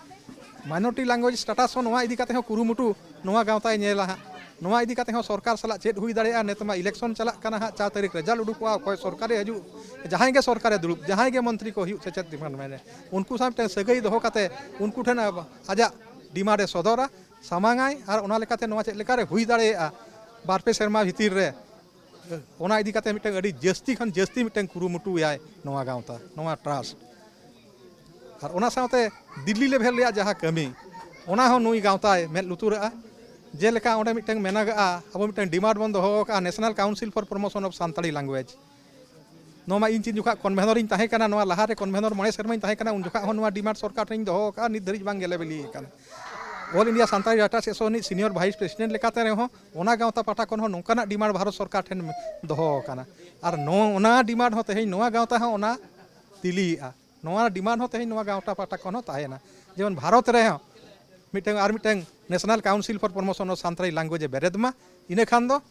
Minority language status ᱦᱚᱸ ᱱᱚᱣᱟ ᱤᱫᱤ ᱠᱟᱛᱮ ᱦᱚᱸ ᱠᱩᱨᱩᱢᱩᱴᱩ ᱱᱚᱣᱟ ᱜᱟᱶᱛᱟᱭ ᱧᱮᱞᱟ ᱦᱟᱸᱜ᱾ ᱱᱚᱣᱟ ᱤᱫᱤ ᱠᱟᱛᱮ ᱦᱚᱸ ᱥᱚᱨᱠᱟᱨ ᱥᱟᱞᱟᱜ ᱪᱮᱫ ᱦᱩᱭ ᱫᱟᱲᱮᱭᱟᱜᱼᱟ, ᱱᱤᱛᱚᱜ ᱢᱟ election ᱪᱟᱞᱟᱜ ᱠᱟᱱᱟ ᱦᱟᱸᱜ, ᱪᱟᱨ ᱛᱟᱹᱨᱤᱠᱷ result ᱩᱰᱩᱠᱚᱜᱼᱟ, ᱚᱠᱚᱭ ᱥᱚᱨᱠᱟᱨᱮ ᱦᱤᱡᱩᱜ, ᱡᱟᱦᱟᱸᱭ ᱜᱮ ᱥᱚᱨᱠᱟᱨᱮ ᱫᱩᱲᱩᱵ, ᱡᱟᱦᱟᱸᱭ ᱜᱮ ᱢᱚᱱᱛᱨᱤ ᱠᱚ ᱦᱩᱭᱩᱜ ᱥᱮᱪᱮᱫ department ᱨᱮ, ᱩᱱᱠᱩ ᱥᱟᱶ ᱢᱤᱫᱴᱟᱝ ᱥᱟᱹᱜᱟᱹᱭ ᱫᱚᱦᱚ ᱠᱟᱛᱮ ᱩᱱᱠᱩ ᱴᱷᱮᱱ ᱟᱵ-, ᱟᱡᱟᱜ demand ᱮ ᱥᱚᱫᱚᱨᱟ, ᱥᱟᱢᱟᱝᱟᱭ, ᱟᱨ ᱚᱱᱟ ᱞᱮᱠᱟᱛᱮ ᱱᱚᱣᱟ ᱪᱮᱫ ᱞᱮᱠᱟᱨᱮ ᱦᱩᱭ ᱫᱟᱲᱮᱭᱟᱜᱼᱟ ᱵᱟᱨ ᱯᱮ ᱥᱮᱨᱢᱟ ᱵᱷᱤᱛᱤᱨ ᱨᱮ, ᱚᱱᱟ ᱤᱫᱤ ᱠᱟᱛᱮ ᱢᱤᱫᱴᱟᱝ ᱟᱹᱰᱤ ᱡᱟᱹᱥᱛᱤ ᱠᱷᱚᱱ ᱡᱟᱹᱥᱛᱤ ᱢᱤᱫᱴᱟᱝ ᱠᱩᱨᱩᱢᱩᱴᱩᱭᱟᱭ ᱱᱚᱣᱟ ᱜᱟᱶᱛᱟ, ᱱᱚᱣᱟ trust᱾ ᱟᱨ ᱚᱱᱟ ᱥᱟᱶᱛᱮ ᱫᱤᱞᱞᱤ level ᱨᱮᱭᱟᱜ ᱡᱟᱦᱟᱸ ᱠᱟᱹᱢᱤ, ᱚᱱᱟ ᱦᱚᱸ ᱱᱩᱭ ᱜᱟᱶᱛᱟᱭ ᱢᱮᱫ ᱞᱩᱛᱩᱨᱟᱜᱼᱟ᱾ ᱡᱮᱞᱮᱠᱟ ᱚᱸᱰᱮ ᱢᱤᱫᱴᱟᱝ ᱢᱮᱱᱟᱜᱼᱟ, ᱟᱵᱚ ᱢᱤᱫᱴᱟᱝ demand ᱵᱚᱱ ᱫᱚᱦᱚ ᱟᱠᱟᱫᱼᱟ, National Council for Promotion of Santali Language᱾ ᱱᱚᱣᱟ ᱢᱟ ᱤᱧ ᱛᱤᱱ ᱡᱚᱠᱷᱚᱱ convener ᱤᱧ ᱛᱟᱦᱮᱸ ᱠᱟᱱᱟ, ᱱᱚᱣᱟ ᱞᱟᱦᱟᱨᱮ convener ᱢᱚᱬᱮ ᱥᱮᱨᱢᱟᱧ ᱛᱟᱦᱮᱸ ᱠᱟᱱᱟ, ᱩᱱ ᱡᱚᱠᱷᱚᱱ ᱦᱚᱸ ᱱᱚᱣᱟ demand ᱥᱚᱨᱠᱟᱨ ᱴᱷᱮᱱᱤᱧ ᱫᱚᱦᱚ ᱟᱠᱟᱫᱼᱟ, ᱱᱤᱛ ᱫᱷᱟᱹᱨᱤᱡ ᱵᱟᱝ ᱜᱮᱞᱮ ᱵᱤᱞᱤ ᱟᱠᱟᱱᱟ᱾ All India Santali Writers Association ᱨᱤᱱᱤᱡ senior vice president ᱞᱮᱠᱟᱛᱮ ᱨᱮᱦᱚᱸ ᱚᱱᱟ ᱜᱟᱶᱛᱟ ᱯᱟᱦᱴᱟ ᱠᱷᱚᱱ ᱦᱚᱸ ᱱᱚᱝᱠᱟᱱᱟᱜ demand ᱵᱷᱟᱨᱚᱛ ᱥᱚᱨᱠᱟᱨ ᱴᱷᱮᱱ ᱫᱚᱦᱚ ᱟᱠᱟᱱᱟ᱾ ᱟᱨ ᱱᱚ-, ᱚᱱᱟ demand ᱦᱚᱸ ᱛᱮᱦᱮᱧ ᱱᱚᱣᱟ ᱜᱟᱶᱛᱟ ᱦᱚᱸ ᱚᱱᱟ ᱛᱤᱞᱤᱭᱮᱫᱼᱟ᱾ ᱱᱚᱣᱟ demand ᱦᱚᱸ ᱛᱮᱦᱮᱧ ᱱᱚᱣᱟ ᱜᱟᱶᱛᱟ ᱯᱟᱦᱴᱟ ᱠᱷᱚᱱ ᱦᱚᱸ ᱛᱟᱦᱮᱱᱟ, ᱡᱮᱢᱚᱱ ᱵᱷᱟᱨᱚᱛ ᱨᱮᱦᱚᱸ ᱢᱤᱫᱴᱟᱝ ᱟᱨ ᱢᱤᱫᱴᱟᱝ National Council for Promotion of Santali Language ᱮ ᱵᱮᱨᱮᱫ ᱢᱟ᱾ ᱤᱱᱟᱹ ᱠᱷᱟᱱ ᱫᱚ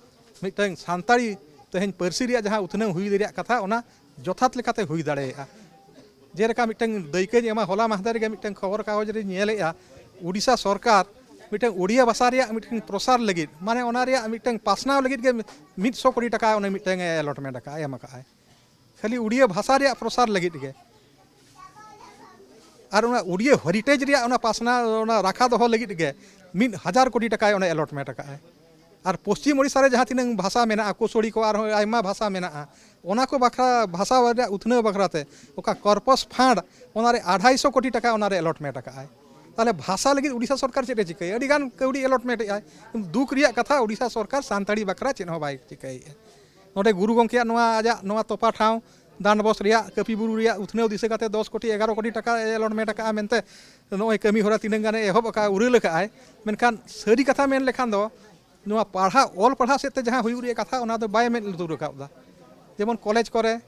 ᱢᱤᱫᱴᱟᱝ ᱥᱟᱱᱛᱟᱲᱤ ᱛᱮᱦᱮᱧ ᱯᱟᱹᱨᱥᱤ ᱨᱮᱭᱟᱜ ᱡᱟᱦᱟᱸ ᱩᱛᱱᱟᱹᱣ ᱦᱩᱭ ᱫᱟᱲᱮᱭᱟᱜ ᱠᱟᱛᱷᱟ, ᱚᱱᱟ ᱡᱚᱛᱷᱟᱛ ᱞᱮᱠᱟᱛᱮ ᱦᱩᱭ ᱫᱟᱲᱮᱭᱟᱜᱼᱟ᱾ ᱡᱮᱞᱮᱠᱟ ᱢᱤᱫᱴᱟᱝ ᱫᱟᱹᱭᱠᱟᱹᱧ ᱮᱢᱟ, ᱦᱚᱞᱟ ᱢᱟᱦᱫᱮᱨ ᱨᱮᱜᱮ ᱢᱤᱫᱴᱟᱝ ᱠᱷᱚᱵᱚᱨ ᱠᱟᱜᱚᱡᱽ ᱨᱤᱧ ᱧᱮᱞᱮᱜᱼᱟ, ᱩᱰᱤᱥᱟ ᱥᱚᱨᱠᱟᱨ ᱢᱤᱫᱴᱟᱝ ᱩᱲᱤᱭᱟ ᱵᱷᱟᱥᱟ ᱨᱮᱭᱟᱜ ᱢᱤᱫᱴᱟᱝ ᱯᱨᱚᱥᱟᱨ ᱞᱟᱹᱜᱤᱫ, ᱢᱟᱱᱮ ᱚᱱᱟ ᱨᱮᱭᱟᱜ ᱢᱤᱫᱴᱟᱝ ᱯᱟᱥᱱᱟᱣ ᱞᱟᱹᱜᱤᱫ ᱜᱮ ᱢᱤᱫ ᱥᱚ ᱠᱳᱴᱤ ᱴᱟᱠᱟ ᱚᱱᱮ ᱢᱤᱫᱴᱟᱝ ᱮ ᱮᱞᱚᱴᱢᱮᱱᱴ ᱟᱠᱟᱫᱼᱟ, ᱮᱢ ᱟᱠᱟᱫᱼᱟᱭ᱾ ᱠᱷᱟᱹᱞᱤ ᱩᱲᱤᱭᱟ ᱵᱷᱟᱥᱟ ᱨᱮᱭᱟᱜ ᱯᱨᱚᱥᱟᱨ ᱞᱟᱹᱜᱤᱫ ᱜᱮ᱾ ᱟᱨ ᱚᱱᱟ ᱩᱲᱤᱭᱟ ᱦᱮᱨᱤᱴᱮᱡᱽ ᱨᱮᱭᱟᱜ ᱚᱱᱟ ᱯᱟᱥᱱᱟᱣ, ᱚᱱᱟ ᱨᱟᱠᱷᱟ ᱫᱚᱦᱚ ᱞᱟᱹᱜᱤᱫ ᱜᱮ ᱢᱤᱫ ᱦᱟᱡᱟᱨ ᱠᱳᱴᱤ ᱴᱟᱠᱟᱭ ᱚᱱᱮ ᱮᱞᱚᱴᱢᱮᱱᱴ ᱟᱠᱟᱫᱼᱟᱭ᱾ ᱟᱨ ᱯᱚᱥᱪᱤᱢ ᱳᱰᱤᱥᱟ ᱨᱮ ᱡᱟᱦᱟᱸ ᱛᱤᱱᱟᱹᱝ ᱵᱷᱟᱥᱟ ᱢᱮᱱᱟᱜᱼᱟ, ᱠᱳᱥᱚᱲᱤ ᱠᱚ ᱟᱨᱦᱚᱸ ᱟᱭᱢᱟ ᱵᱷᱟᱥᱟ ᱢᱮᱱᱟᱜᱼᱟ, ᱚᱱᱟ ᱠᱚ ᱵᱟᱠᱷᱨᱟ, ᱵᱷᱟᱥᱟ ᱨᱮᱭᱟᱜ ᱩᱛᱱᱟᱹᱣ ᱵᱟᱠᱷᱨᱟ ᱛᱮ ᱚᱠᱟ ᱠᱚᱨᱯᱟᱥ ᱯᱷᱟᱱᱰ, ᱚᱱᱟ ᱨᱮ ᱟᱲᱟᱭᱥᱚ ᱠᱳᱴᱤ ᱴᱟᱠᱟ ᱚᱱᱟ ᱨᱮ ᱮᱞᱚᱴᱢᱮᱱᱴ ᱟᱠᱟᱫᱼᱟᱭ᱾ ᱛᱟᱦᱚᱞᱮ ᱵᱷᱟᱥᱟ ᱞᱟᱹᱜᱤᱫ ᱳᱰᱤᱥᱟ ᱥᱚᱨᱠᱟᱨ ᱪᱮᱫ ᱮ ᱪᱤᱠᱟᱹᱭᱟ? ᱟᱹᱰᱤ ᱜᱟᱱ ᱠᱟᱹᱣᱰᱤ ᱮᱞᱚᱴᱢᱮᱱᱴ ᱮᱫᱼᱟᱭ᱾ ᱫᱩᱠ ᱨᱮᱭᱟᱜ ᱠᱟᱛᱷᱟ, ᱳᱰᱤᱥᱟ ᱥᱚᱨᱠᱟᱨ ᱥᱟᱱᱛᱟᱲᱤ ᱵᱟᱠᱷᱨᱟ ᱪᱮᱫ ᱦᱚᱸ ᱵᱟᱭ ᱪᱤᱠᱟᱹᱭᱮᱫᱼᱟ᱾ ᱱᱚᱰᱮ ᱜᱩᱨᱩ ᱜᱚᱢᱠᱮᱭᱟᱜ ᱱᱚᱣᱟ, ᱟᱡᱟᱜ ᱱᱚᱣᱟ ᱛᱚᱯᱟ ᱴᱷᱟᱶ ᱰᱟᱱᱰᱵᱚᱥ ᱨᱮᱭᱟᱜ, ᱠᱟᱹᱯᱤ ᱵᱩᱨᱩ ᱨᱮᱭᱟᱜ ᱩᱛᱱᱟᱹᱣ ᱫᱤᱥᱟᱹ ᱠᱟᱛᱮ ᱫᱚᱥ ᱠᱳᱴᱤ ᱮᱜᱟᱨᱚ ᱠᱳᱴᱤ ᱴᱟᱠᱟ ᱮᱞᱚᱴᱢᱮᱱᱴ ᱟᱠᱟᱫᱼᱟ ᱢᱮᱱᱛᱮ ᱱᱚᱜᱼᱚᱭ ᱠᱟᱹᱢᱤ ᱦᱚᱨᱟ ᱛᱤᱱᱟᱹᱝ ᱜᱟᱱᱮ ᱮᱦᱚᱵ ᱟᱠᱟᱫᱼᱟ, ᱩᱨᱟᱹᱞ ᱟᱠᱟᱫᱼᱟᱭ᱾ ᱢᱮᱱᱠᱷᱟᱱ ᱥᱟᱹᱨᱤ ᱠᱟᱛᱷᱟ ᱢᱮᱱ ᱞᱮᱠᱷᱟᱱ ᱫᱚ ᱱᱚᱣᱟ ᱯᱟᱲᱦᱟᱣ, ᱚᱞ ᱯᱟᱲᱦᱟᱣ ᱥᱮᱫ ᱛᱮ ᱡᱟᱦᱟᱸ ᱦᱩᱭᱩᱜ ᱨᱮᱭᱟᱜ ᱠᱟᱛᱷᱟ, ᱚᱱᱟ ᱫᱚ ᱵᱟᱭ ᱢᱮᱫ ᱞᱩᱛᱩᱨ ᱨᱟᱠᱟᱵ ᱮᱫᱟ᱾ ᱡᱮᱢᱚᱱ ᱠᱚᱞᱮᱡᱽ ᱠᱚᱨᱮ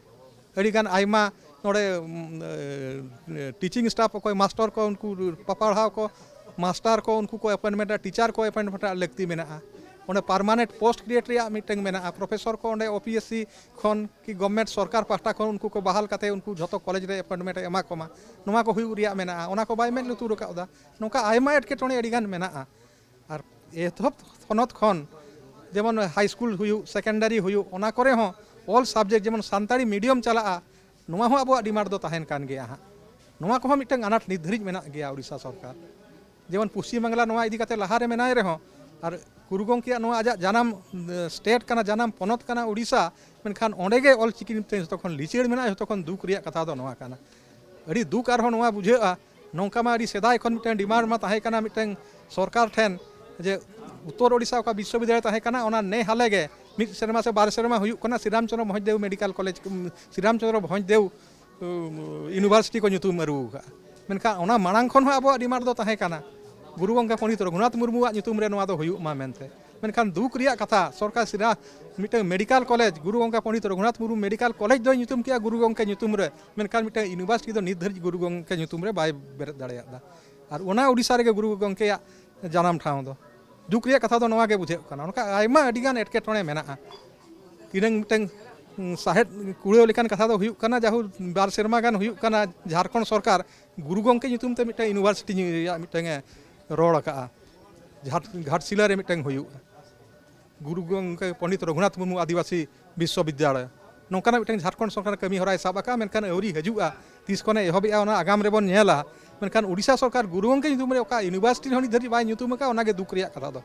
ᱟᱹᱰᱤᱜᱟᱱ ᱟᱭᱢᱟ ᱱᱚᱰᱮ, ᱩᱢ, ᱮ, ᱴᱤᱪᱤᱝ ᱥᱴᱟᱯ, ᱚᱠᱚᱭ ᱢᱟᱥᱴᱟᱨ ᱠᱚ, ᱩᱱᱠᱩ ᱯᱟᱲᱦᱟᱣ ᱠᱚ, ᱢᱟᱥᱴᱟᱨ ᱠᱚ, ᱩᱱᱠᱩ ᱠᱚ ᱮᱯᱚᱭᱮᱱᱴᱢᱮᱱᱴ, ᱴᱤᱪᱟᱨ ᱠᱚ ᱮᱯᱚᱭᱮᱱᱴᱢᱮᱱᱴ ᱞᱟᱹᱠᱛᱤ ᱢᱮᱱᱟᱜᱼᱟ᱾ ᱚᱸᱰᱮ ᱯᱟᱨᱢᱟᱱᱮᱱᱴ ᱯᱳᱥᱴ ᱠᱨᱤᱭᱮᱴ ᱨᱮᱭᱟᱜ ᱢᱤᱫᱴᱟᱝ ᱢᱮᱱᱟᱜᱼᱟ᱾ ᱯᱨᱚᱯᱷᱮᱥᱚᱨ ᱠᱚ ᱚᱸᱰᱮ ᱳᱯᱤᱮᱥᱥᱤ ᱠᱷᱚᱱ ᱠᱤ ᱜᱚᱵᱷᱢᱮᱱᱴ ᱥᱚᱨᱠᱟᱨ ᱯᱟᱦᱴᱟ ᱠᱷᱚᱱ ᱩᱱᱠᱩ ᱠᱚ ᱵᱟᱦᱟᱞ ᱠᱟᱛᱮ ᱩᱱᱠᱩ ᱡᱷᱚᱛᱚ ᱠᱚᱞᱮᱡᱽ ᱨᱮ ᱮᱯᱚᱭᱮᱱᱴᱢᱮᱱᱴ ᱮ ᱮᱢᱟ ᱠᱚᱢᱟ, ᱱᱚᱣᱟ ᱠᱚ ᱦᱩᱭᱩᱜ ᱨᱮᱭᱟᱜ ᱢᱮᱱᱟᱜᱼᱟ᱾ ᱚᱱᱟ ᱠᱚ ᱵᱟᱭ ᱢᱮᱫ ᱞᱩᱛᱩᱨ ᱟᱠᱟᱫᱟ᱾ ᱱᱚᱝᱠᱟ ᱟᱭᱢᱟ ᱮᱴᱠᱮᱴᱚᱬᱮ ᱟᱹᱰᱤᱜᱟᱱ ᱢᱮᱱᱟᱜᱼᱟ᱾ ᱟᱨ ᱮᱛᱚᱦᱚᱵ ᱛᱷᱚᱱᱚᱛ ᱠᱷᱚᱱ, ᱡᱮᱢᱚᱱ ᱦᱟᱭ ᱥᱠᱩᱞ ᱦᱩᱭᱩᱜ, ᱥᱮᱠᱮᱱᱰᱟᱨᱤ ᱦᱩᱭᱩᱜ, ᱚᱱᱟ ᱠᱚᱨᱮ ᱦᱚᱸ ᱚᱞ ᱥᱟᱵᱡᱮᱠᱴ ᱡᱮᱢᱚᱱ ᱥᱟᱱᱛᱟᱲᱤ ᱢᱤᱰᱤᱭᱟᱢ ᱪᱟᱞᱟᱜᱼᱟ, ᱱᱚᱣᱟ ᱦᱚᱸ ᱟᱵᱚᱣᱟᱜ ᱰᱤᱢᱟᱱᱰ ᱫᱚ ᱛᱟᱦᱮᱱ ᱠᱟᱱ ᱜᱮᱭᱟ ᱦᱟᱸᱜ᱾ ᱱᱚᱣᱟ ᱠᱚᱦᱚᱸ ᱢᱤᱫᱴᱟᱝ ᱟᱱᱟᱴ ᱱᱤᱛ ᱫᱷᱟᱹᱨᱤᱡ ᱢᱮᱱᱟᱜ ᱜᱮᱭᱟ ᱩᱲᱤᱥᱥᱟ ᱥᱚᱨᱠᱟᱨ᱾ ᱡᱮᱢᱚᱱ ᱯᱚᱥᱪᱤᱢ ᱵᱟᱝᱞᱟ ᱱᱚᱣᱟ ᱤᱫᱤ ᱠᱟᱛᱮ ᱞᱟᱦᱟᱨᱮ ᱢᱮᱱᱟᱭ ᱨᱮᱦᱚᱸ, ᱟᱨ ᱜᱩᱨᱩ ᱜᱚᱢᱠᱮᱭᱟᱜ ᱱᱚᱣᱟ ᱟᱡᱟᱜ ᱡᱟᱱᱟᱢ, ᱮ, ᱥᱴᱮᱴ ᱠᱟᱱᱟ, ᱡᱟᱱᱟᱢ ᱯᱚᱱᱚᱛ ᱠᱟᱱᱟ ᱩᱲᱤᱥᱥᱟ, ᱢᱮᱱᱠᱷᱟᱱ ᱚᱸᱰᱮ ᱜᱮ ᱚᱞ ᱪᱤᱠᱤ ᱢᱤᱫᱴᱟᱝ ᱡᱷᱚᱛᱚ ᱠᱷᱚᱱ ᱞᱤᱪᱟᱹᱲ ᱢᱮᱱᱟᱜᱼᱟ, ᱡᱷᱚᱛᱚ ᱠᱷᱚᱱ ᱫᱩᱠ ᱨᱮᱭᱟᱜ ᱠᱟᱛᱷᱟ ᱫᱚ ᱱᱚᱣᱟ ᱠᱟᱱᱟ᱾ ᱟᱹᱰᱤ ᱫᱩᱠ ᱟᱨᱦᱚᱸ ᱱᱚᱣᱟ ᱵᱩᱡᱷᱟᱹᱜᱼᱟ, ᱱᱚᱝᱠᱟ ᱢᱟ ᱟᱹᱰᱤ ᱥᱮᱫᱟᱭ ᱠᱷᱚᱱ ᱢᱤᱫᱴᱟᱝ ᱰᱤᱢᱟᱱᱰ ᱢᱟ ᱛᱟᱦᱮᱸ ᱠᱟᱱᱟ ᱢᱤᱫᱴᱟᱝ ᱥᱚᱨᱠᱟᱨ ᱴᱷᱮᱱ, ᱡᱮ ᱩᱛᱛᱚᱨ ᱳᱰᱤᱥᱟ ᱚᱠᱟ ᱵᱤᱥᱥᱚᱵᱤᱫᱽᱫᱟᱞᱚᱭ ᱛᱟᱦᱮᱸ ᱠᱟᱱᱟ, ᱚᱱᱟ ᱱᱮ ᱦᱟᱞᱮ ᱜᱮ ᱢᱤᱫ ᱥᱮᱨᱢᱟ ᱥᱮ ᱵᱟᱨ ᱥᱮᱨᱢᱟ ᱦᱩᱭᱩᱜ ᱠᱟᱱᱟ, ᱥᱨᱤᱨᱟᱢᱪᱚᱸᱫᱽᱨᱚ ᱢᱚᱦᱚᱡᱽᱫᱮᱣ ᱢᱮᱰᱤᱠᱮᱞ ᱠᱚᱞᱮᱡᱽ, ᱥᱨᱤᱨᱟᱢᱪᱚᱸᱫᱽᱨᱚ ᱵᱷᱚᱸᱡᱽᱫᱮᱣ ᱩᱢ, ᱤᱭᱩᱱᱤᱵᱷᱟᱨᱥᱤᱴᱤ ᱠᱚ ᱧᱩᱛᱩᱢ ᱟᱹᱨᱩ ᱟᱠᱟᱫᱼᱟ᱾ ᱢᱮᱱᱠᱷᱟᱱ ᱚᱱᱟ ᱢᱟᱲᱟᱝ ᱠᱷᱚᱱ ᱦᱚᱸ ᱟᱵᱚᱣᱟᱜ ᱰᱤᱢᱟᱱᱰ ᱫᱚ ᱛᱟᱦᱮᱸ ᱠᱟᱱᱟ, ᱜᱩᱨᱩ ᱜᱚᱢᱠᱮ ᱯᱚᱱᱰᱤᱛ ᱨᱚᱜᱷᱩᱱᱟᱛᱷ ᱢᱩᱨᱢᱩᱣᱟᱜ ᱧᱩᱛᱩᱢ ᱨᱮ ᱱᱚᱣᱟ ᱫᱚ ᱦᱩᱭᱩᱜ ᱢᱟ ᱢᱮᱱᱛᱮ᱾ ᱢᱮᱱᱠᱷᱟᱱ ᱫᱩᱠ ᱨᱮᱭᱟᱜ ᱠᱟᱛᱷᱟ, ᱥᱚᱨᱠᱟᱨ ᱥᱤᱨᱟ ᱢᱤᱫᱴᱟᱝ ᱢᱮᱰᱤᱠᱮᱞ ᱠᱚᱞᱮᱡᱽ, ᱜᱩᱨᱩ ᱜᱚᱢᱠᱮ ᱯᱚᱱᱰᱤᱛ ᱨᱚᱜᱷᱩᱱᱟᱛᱷ ᱢᱩᱨᱢᱩ ᱢᱮᱰᱤᱠᱮᱞ ᱠᱚᱞᱮᱡᱽ ᱫᱚᱭ ᱧᱩᱛᱩᱢ ᱠᱮᱜᱼᱟ ᱜᱩᱨᱩ ᱜᱚᱢᱠᱮ ᱧᱩᱛᱩᱢ ᱨᱮ, ᱢᱮᱱᱠᱷᱟᱱ ᱢᱤᱫᱴᱟᱝ ᱤᱭᱩᱱᱤᱵᱷᱟᱨᱥᱤᱴᱤ ᱫᱚ ᱱᱤᱛ ᱫᱷᱟᱹᱨᱤᱡ ᱜᱩᱨᱩ ᱜᱚᱢᱠᱮ ᱧᱩᱛᱩᱢ ᱨᱮ ᱵᱟᱭ ᱵᱮᱨᱮᱫ ᱫᱟᱲᱮᱭᱟᱜ ᱫᱟ᱾ ᱟᱨ ᱚᱱᱟ ᱳᱰᱤᱥᱟ ᱨᱮᱜᱮ ᱜᱩᱨᱩ ᱜᱚᱢᱠᱮᱭᱟᱜ ᱡᱟᱱᱟᱢ ᱴᱷᱟᱶ ᱫᱚ᱾ ᱫᱩᱠ ᱨᱮᱭᱟᱜ ᱠᱟᱛᱷᱟ ᱫᱚ ᱱᱚᱣᱟ ᱜᱮ ᱵᱩᱡᱷᱟᱹᱜ ᱠᱟᱱᱟ᱾ ᱚᱱᱠᱟ ᱟᱭᱢᱟ ᱟᱹᱰᱤ ᱜᱟᱱ ᱮᱴᱠᱮᱴᱚᱬᱮ ᱢᱮᱱᱟᱜᱼᱟ᱾ ᱛᱤᱱᱟᱹᱝ ᱢᱤᱫᱴᱟᱝ, ᱩᱸ, ᱥᱟᱦᱮᱫ ᱠᱩᱲᱟᱹᱣ ᱞᱮᱠᱟᱱ ᱠᱟᱛᱷᱟ ᱫᱚ ᱦᱩᱭᱩᱜ ᱠᱟᱱᱟ, ᱡᱟᱦᱳ ᱵᱟᱨ ᱥᱮᱨᱢᱟ ᱜᱟᱱ ᱦᱩᱭᱩᱜ ᱠᱟᱱᱟ, ᱡᱷᱟᱲᱠᱷᱚᱸᱰ ᱥᱚᱨᱠᱟᱨ ᱜᱩᱨᱩ ᱜᱚᱢᱠᱮ ᱧᱩᱛᱩᱢ ᱛᱮ ᱢᱤᱫᱴᱟᱝ ᱤᱭᱩᱱᱤᱵᱷᱟᱨᱥᱤᱴᱤ ᱨᱮᱭᱟᱜ ᱢᱤᱫᱴᱟᱝ ᱮ ᱨᱚᱲ ᱟᱠᱟᱫᱼᱟ, ᱡᱷᱟᱴ ᱜᱷᱟᱴᱥᱤᱞᱟᱹ ᱨᱮ ᱢᱤᱫᱴᱟᱝ ᱦᱩᱭᱩᱜᱼᱟ, ᱜᱩᱨᱩ ᱜᱚᱢᱠᱮ ᱯᱚᱱᱰᱤᱛ ᱨᱚᱜᱷᱩᱱᱟᱛᱷ ᱢᱩᱨᱢᱩ ᱟᱹᱫᱤᱵᱟᱹᱥᱤ ᱵᱤᱥᱥᱚᱵᱤᱫᱽᱭᱟᱞᱚᱭ, ᱱᱚᱝᱠᱟᱱᱟᱜ ᱢᱤᱫᱴᱟᱝ ᱡᱷᱟᱲᱠᱷᱚᱸᱰ ᱥᱚᱨᱠᱟᱨ ᱠᱟᱹᱢᱤ ᱦᱚᱨᱟᱭ ᱥᱟᱵ ᱟᱠᱟᱫᱼᱟ, ᱢᱮᱱᱠᱷᱟᱱ ᱟᱹᱣᱨᱤ ᱦᱤᱡᱩᱜᱼᱟ᱾ ᱛᱤᱥ ᱠᱷᱚᱱᱮ ᱮᱦᱚᱵᱮᱜᱼᱟ, ᱚᱱᱟ ᱟᱜᱟᱢ ᱨᱮᱵᱚᱱ ᱧᱮᱞᱟ᱾ ᱢᱮᱱᱠᱷᱟᱱ ᱳᱰᱤᱥᱟ ᱥᱚᱨᱠᱟᱨ ᱜᱩᱨᱩ ᱜᱚᱢᱠᱮ ᱧᱩᱛᱩᱢ ᱨᱮ ᱚᱠᱟ ᱤᱭᱩᱱᱤᱵᱷᱟᱨᱥᱤᱴᱤ ᱨᱮᱦᱚᱸ ᱱᱤᱛ ᱫᱷᱟᱹᱵᱤᱡ ᱵᱟᱭ ᱧᱩᱛᱩᱢ ᱟᱠᱟᱫᱼᱟ, ᱚᱱᱟᱜᱮ ᱫᱩᱠ ᱨᱮᱭᱟᱜ ᱠᱟᱛᱷᱟ ᱫᱚ᱾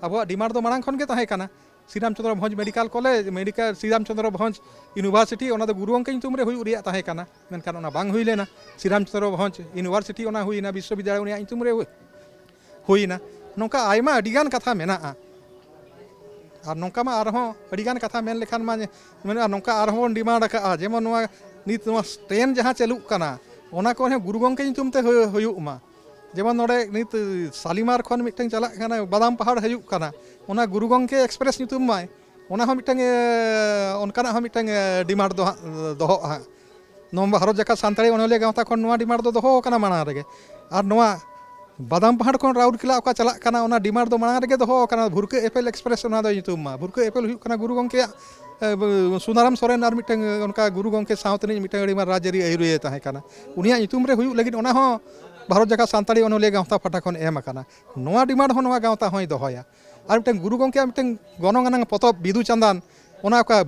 ᱟᱵᱚᱣᱟᱜ ᱰᱤᱢᱟᱱᱰ ᱫᱚ ᱢᱟᱲᱟᱝ ᱠᱷᱚᱱ ᱜᱮ ᱛᱟᱦᱮᱸ ᱠᱟᱱᱟ, ᱥᱨᱤᱨᱟᱢᱪᱚᱸᱫᱽᱨᱚ ᱵᱷᱚᱸᱡᱽ ᱢᱮᱰᱤᱠᱮᱞ ᱠᱚᱞᱮᱡᱽ, ᱢᱮᱰᱤᱠᱮᱞ, ᱥᱨᱤᱨᱟᱢᱪᱚᱸᱫᱽᱨᱚ ᱵᱷᱚᱸᱡᱽ ᱤᱭᱩᱱᱤᱵᱷᱟᱨᱥᱤᱴᱤ, ᱚᱱᱟ ᱫᱚ ᱜᱩᱨᱩ ᱜᱚᱢᱠᱮ ᱧᱩᱛᱩᱢ ᱨᱮ ᱦᱩᱭᱩᱜ ᱨᱮᱭᱟᱜ ᱛᱟᱦᱮᱸ ᱠᱟᱱᱟ, ᱢᱮᱱᱠᱷᱟᱱ ᱚᱱᱟ ᱵᱟᱝ ᱦᱩᱭ ᱞᱮᱱᱟ᱾ ᱥᱨᱤᱨᱟᱢᱪᱚᱸᱫᱽᱨᱚ ᱵᱷᱚᱸᱡᱽ ᱤᱭᱩᱱᱤᱵᱷᱟᱨᱥᱤᱴᱤ ᱚᱱᱟ ᱦᱩᱭᱱᱟ, ᱵᱤᱥᱥᱚᱵᱤᱫᱽᱭᱟᱞᱚᱭ ᱩᱱᱤᱭᱟᱜ ᱧᱩᱛᱩᱢ ᱨᱮ ᱦᱩᱭ-, ᱦᱩᱭᱱᱟ᱾ ᱱᱚᱝᱠᱟ ᱟᱭᱢᱟ ᱟᱹᱰᱤᱜᱟᱱ ᱠᱟᱛᱷᱟ ᱢᱮᱱᱟᱜᱼᱟ᱾ ᱟᱨ ᱱᱚᱝᱠᱟ ᱢᱟ ᱟᱨᱦᱚᱸ ᱟᱹᱰᱤᱜᱟᱱ ᱠᱟᱛᱷᱟ ᱢᱮᱱ ᱞᱮᱠᱷᱟᱱ ᱢᱟ ᱢᱮᱱᱟᱜᱼᱟ, ᱱᱚᱝᱠᱟ ᱟᱨᱦᱚᱸ ᱵᱚᱱ ᱰᱤᱢᱟᱱᱰ ᱟᱠᱟᱫᱼᱟ, ᱡᱮᱢᱚᱱ ᱱᱚᱣᱟ ᱱᱤᱛ ᱱᱚᱣᱟ ᱴᱨᱮᱱ ᱡᱟᱦᱟᱸ ᱪᱟᱹᱞᱩᱜ ᱠᱟᱱᱟ, ᱚᱱᱟ ᱠᱚ ᱦᱚᱸ ᱜᱩᱨᱩ ᱜᱚᱢᱠᱮ ᱧᱩᱛᱩᱢ ᱛᱮ ᱦᱩᱭ-, ᱦᱩᱭᱩᱜ ᱢᱟ᱾ ᱡᱮᱢᱚᱱ ᱱᱚᱰᱮ ᱱᱤᱛ ᱥᱟᱞᱤᱢᱟᱨ ᱠᱷᱚᱱ ᱢᱤᱫᱴᱟᱝ ᱪᱟᱞᱟᱜ ᱠᱟᱱᱟ, ᱵᱟᱫᱟᱢ ᱯᱟᱦᱟᱲ ᱦᱤᱡᱩᱜ ᱠᱟᱱᱟ, ᱚᱱᱟ ᱜᱩᱨᱩ ᱜᱚᱢᱠᱮ ᱮᱠᱥᱯᱨᱮᱥ ᱧᱩᱛᱩᱢ ᱢᱟᱭ, ᱚᱱᱟ ᱦᱚᱸ ᱢᱤᱫᱴᱟᱝ, ᱮ, ᱚᱱᱠᱟᱱᱟᱜ ᱦᱚᱸ ᱢᱤᱫᱴᱟᱝ, ᱮ, ᱰᱤᱢᱟᱱᱰ ᱫᱚ ᱦᱟᱸᱜ ᱫᱚᱦᱚᱜᱼᱟ ᱦᱟᱸᱜ᱾ ᱱᱚᱣᱟ ᱵᱷᱟᱨᱚᱛ ᱡᱟᱠᱟᱛ ᱥᱟᱱᱛᱟᱲᱤ ᱚᱱᱚᱞᱤᱭᱟᱹ ᱜᱟᱶᱛᱟ ᱠᱷᱚᱱ ᱱᱚᱣᱟ ᱰᱤᱢᱟᱱᱰ ᱫᱚ ᱫᱚᱦᱚ ᱟᱠᱟᱱᱟ ᱢᱟᱲᱟᱝ ᱨᱮᱜᱮ᱾ ᱟᱨ ᱱᱚᱣᱟ ᱵᱟᱫᱟᱢ ᱯᱟᱦᱟᱲ ᱠᱷᱚᱱ ᱨᱟᱩᱨᱠᱮᱞᱟ ᱚᱠᱟ ᱪᱟᱞᱟᱜ ᱠᱟᱱᱟ, ᱚᱱᱟ ᱰᱤᱢᱟᱱᱰ ᱫᱚ ᱢᱟᱲᱟᱝ ᱨᱮᱜᱮ ᱫᱚᱦᱚ ᱟᱠᱟᱱᱟ, ᱵᱷᱩᱨᱠᱟᱹ ᱮᱯᱮᱞ ᱮᱠᱥᱯᱨᱮᱥ ᱚᱱᱟ ᱫᱚ ᱧᱩᱛᱩᱢ ᱢᱟ᱾ ᱵᱷᱩᱨᱠᱟᱹ ᱮᱯᱮᱞ ᱦᱩᱭᱩᱜ ᱠᱟᱱᱟ ᱜᱩᱨᱩ ᱜᱚᱢᱠᱮᱭᱟᱜ, ᱮ, ᱵ-, ᱥᱩᱱᱟᱨᱟᱢ ᱥᱚᱨᱮᱱ ᱟᱨ ᱢᱤᱫᱴᱟᱝ, ᱮ, ᱚᱱᱠᱟ ᱜᱩᱨᱩ ᱜᱚᱢᱠᱮ ᱥᱟᱶ ᱛᱮᱱᱤᱡ ᱢᱤᱫᱴᱟᱝ ᱟᱹᱰᱤ ᱢᱟᱨᱟᱝ ᱨᱟᱡᱽᱟᱹᱨᱤ ᱟᱹᱭᱩᱨᱤᱭᱟᱹ ᱛᱟᱦᱮᱸ ᱠᱟᱱᱟ, ᱩᱱᱤᱭᱟᱜ ᱧᱩᱛᱩᱢ ᱨᱮ ᱦᱩᱭᱩᱜ ᱞᱟᱹᱜᱤᱫ ᱚᱱᱟ ᱦᱚᱸ ᱵᱷᱟᱨᱚᱛ ᱡᱟᱠᱟᱛ ᱥᱟᱱᱛᱟᱲᱤ ᱚᱱᱚᱞᱤᱭᱟᱹ ᱜᱟᱶᱛᱟ ᱯᱟᱦᱴᱟ ᱠᱷᱚᱱ ᱮᱢ ᱟᱠᱟᱱᱟ᱾ ᱱᱚᱣᱟ ᱰᱤᱢᱟᱱᱰ ᱦᱚᱸ ᱱᱚᱣᱟ ᱜᱟᱶᱛᱟ ᱦᱚᱸᱭ ᱫᱚᱦᱚᱭᱟ᱾ ᱟᱨ ᱢᱤᱫᱴᱟᱝ ᱜᱩᱨᱩ ᱜᱚᱢᱠᱮᱭᱟᱜ ᱢᱤᱫᱴᱟᱝ ᱜᱚᱱᱚᱝ ᱟᱱᱟᱝ ᱯᱚᱛᱚᱵ ᱵᱤᱫᱩ ᱪᱟᱸᱫᱟᱱ, ᱚᱱᱟ ᱚᱠᱟ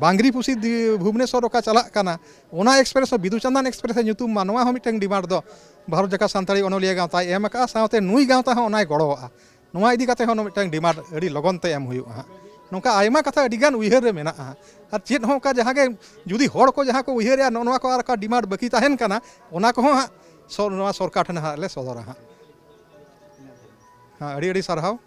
ᱵᱟᱝᱜᱽᱨᱤ ᱯᱩᱥᱤ ᱫᱤ-, ᱵᱷᱩᱵᱽᱱᱮᱥᱚᱨ ᱚᱠᱟ ᱪᱟᱞᱟᱜ ᱠᱟᱱᱟ, ᱚᱱᱟ ᱮᱠᱥᱯᱨᱮᱥ ᱦᱚᱸ ᱵᱤᱫᱩ ᱪᱟᱸᱫᱟᱱ ᱮᱠᱥᱯᱨᱮᱥ ᱮ ᱧᱩᱛᱩᱢ ᱢᱟ, ᱱᱚᱣᱟ ᱦᱚᱸ ᱢᱤᱫᱴᱟᱝ ᱰᱤᱢᱟᱱᱰ ᱫᱚ ᱵᱷᱟᱨᱚᱛ ᱡᱟᱠᱟᱛ ᱥᱟᱱᱛᱟᱲᱤ ᱚᱱᱚᱞᱤᱭᱟᱹ ᱜᱟᱶᱛᱟᱭ ᱮᱢ ᱟᱠᱟᱫᱼᱟ᱾ ᱥᱟᱶᱛᱮ ᱱᱩᱭ ᱜᱟᱶᱛᱟ ᱦᱚᱸ ᱚᱱᱟᱭ ᱜᱚᱲᱚᱣᱟᱜᱼᱟ᱾ ᱱᱚᱣᱟ ᱤᱫᱤ ᱠᱟᱛᱮ ᱦᱚᱸ ᱢᱤᱫᱴᱟᱝ ᱰᱤᱢᱟᱱᱰ ᱟᱹᱰᱤ ᱞᱚᱜᱚᱱ ᱛᱮ ᱮᱢ ᱦᱩᱭᱩᱜᱼᱟ ᱦᱟᱸᱜ᱾ ᱱᱚᱝᱠᱟ ᱟᱭᱢᱟ ᱠᱟᱛᱷᱟ ᱟᱹᱰᱤᱜᱟᱱ ᱩᱭᱦᱟᱹᱨ ᱨᱮ ᱢᱮᱱᱟᱜᱼᱟ᱾ ᱟᱨ ᱪᱮᱫ ᱦᱚᱸ ᱚᱱᱠᱟ ᱡᱟᱦᱟᱸ ᱜᱮ ᱡᱩᱫᱤ ᱦᱚᱲ ᱠᱚ ᱡᱟᱦᱟᱸ ᱠᱚ ᱩᱭᱦᱟᱹᱨᱮᱜᱼᱟ, ᱱᱚᱜᱼᱚ ᱱᱚᱣᱟ ᱠᱚ ᱟᱨ ᱚᱠᱟ ᱰᱤᱢᱟᱱᱰ ᱵᱟᱹᱠᱤ ᱛᱟᱦᱮᱱ ᱠᱟᱱᱟ, ᱚᱱᱟ ᱠᱚᱦᱚᱸ ᱦᱟᱸᱜ ᱥᱚᱨ-, ᱱᱚᱣᱟ ᱥᱚᱨᱠᱟᱨ ᱴᱷᱮᱱ ᱦᱟᱸᱜ ᱞᱮ ᱥᱚᱫᱚᱨᱟ ᱦᱟᱸᱜ᱾ ᱦᱮᱸ, ᱟᱹᱰᱤ ᱟᱹᱰᱤ ᱥᱟᱨᱦᱟᱣ᱾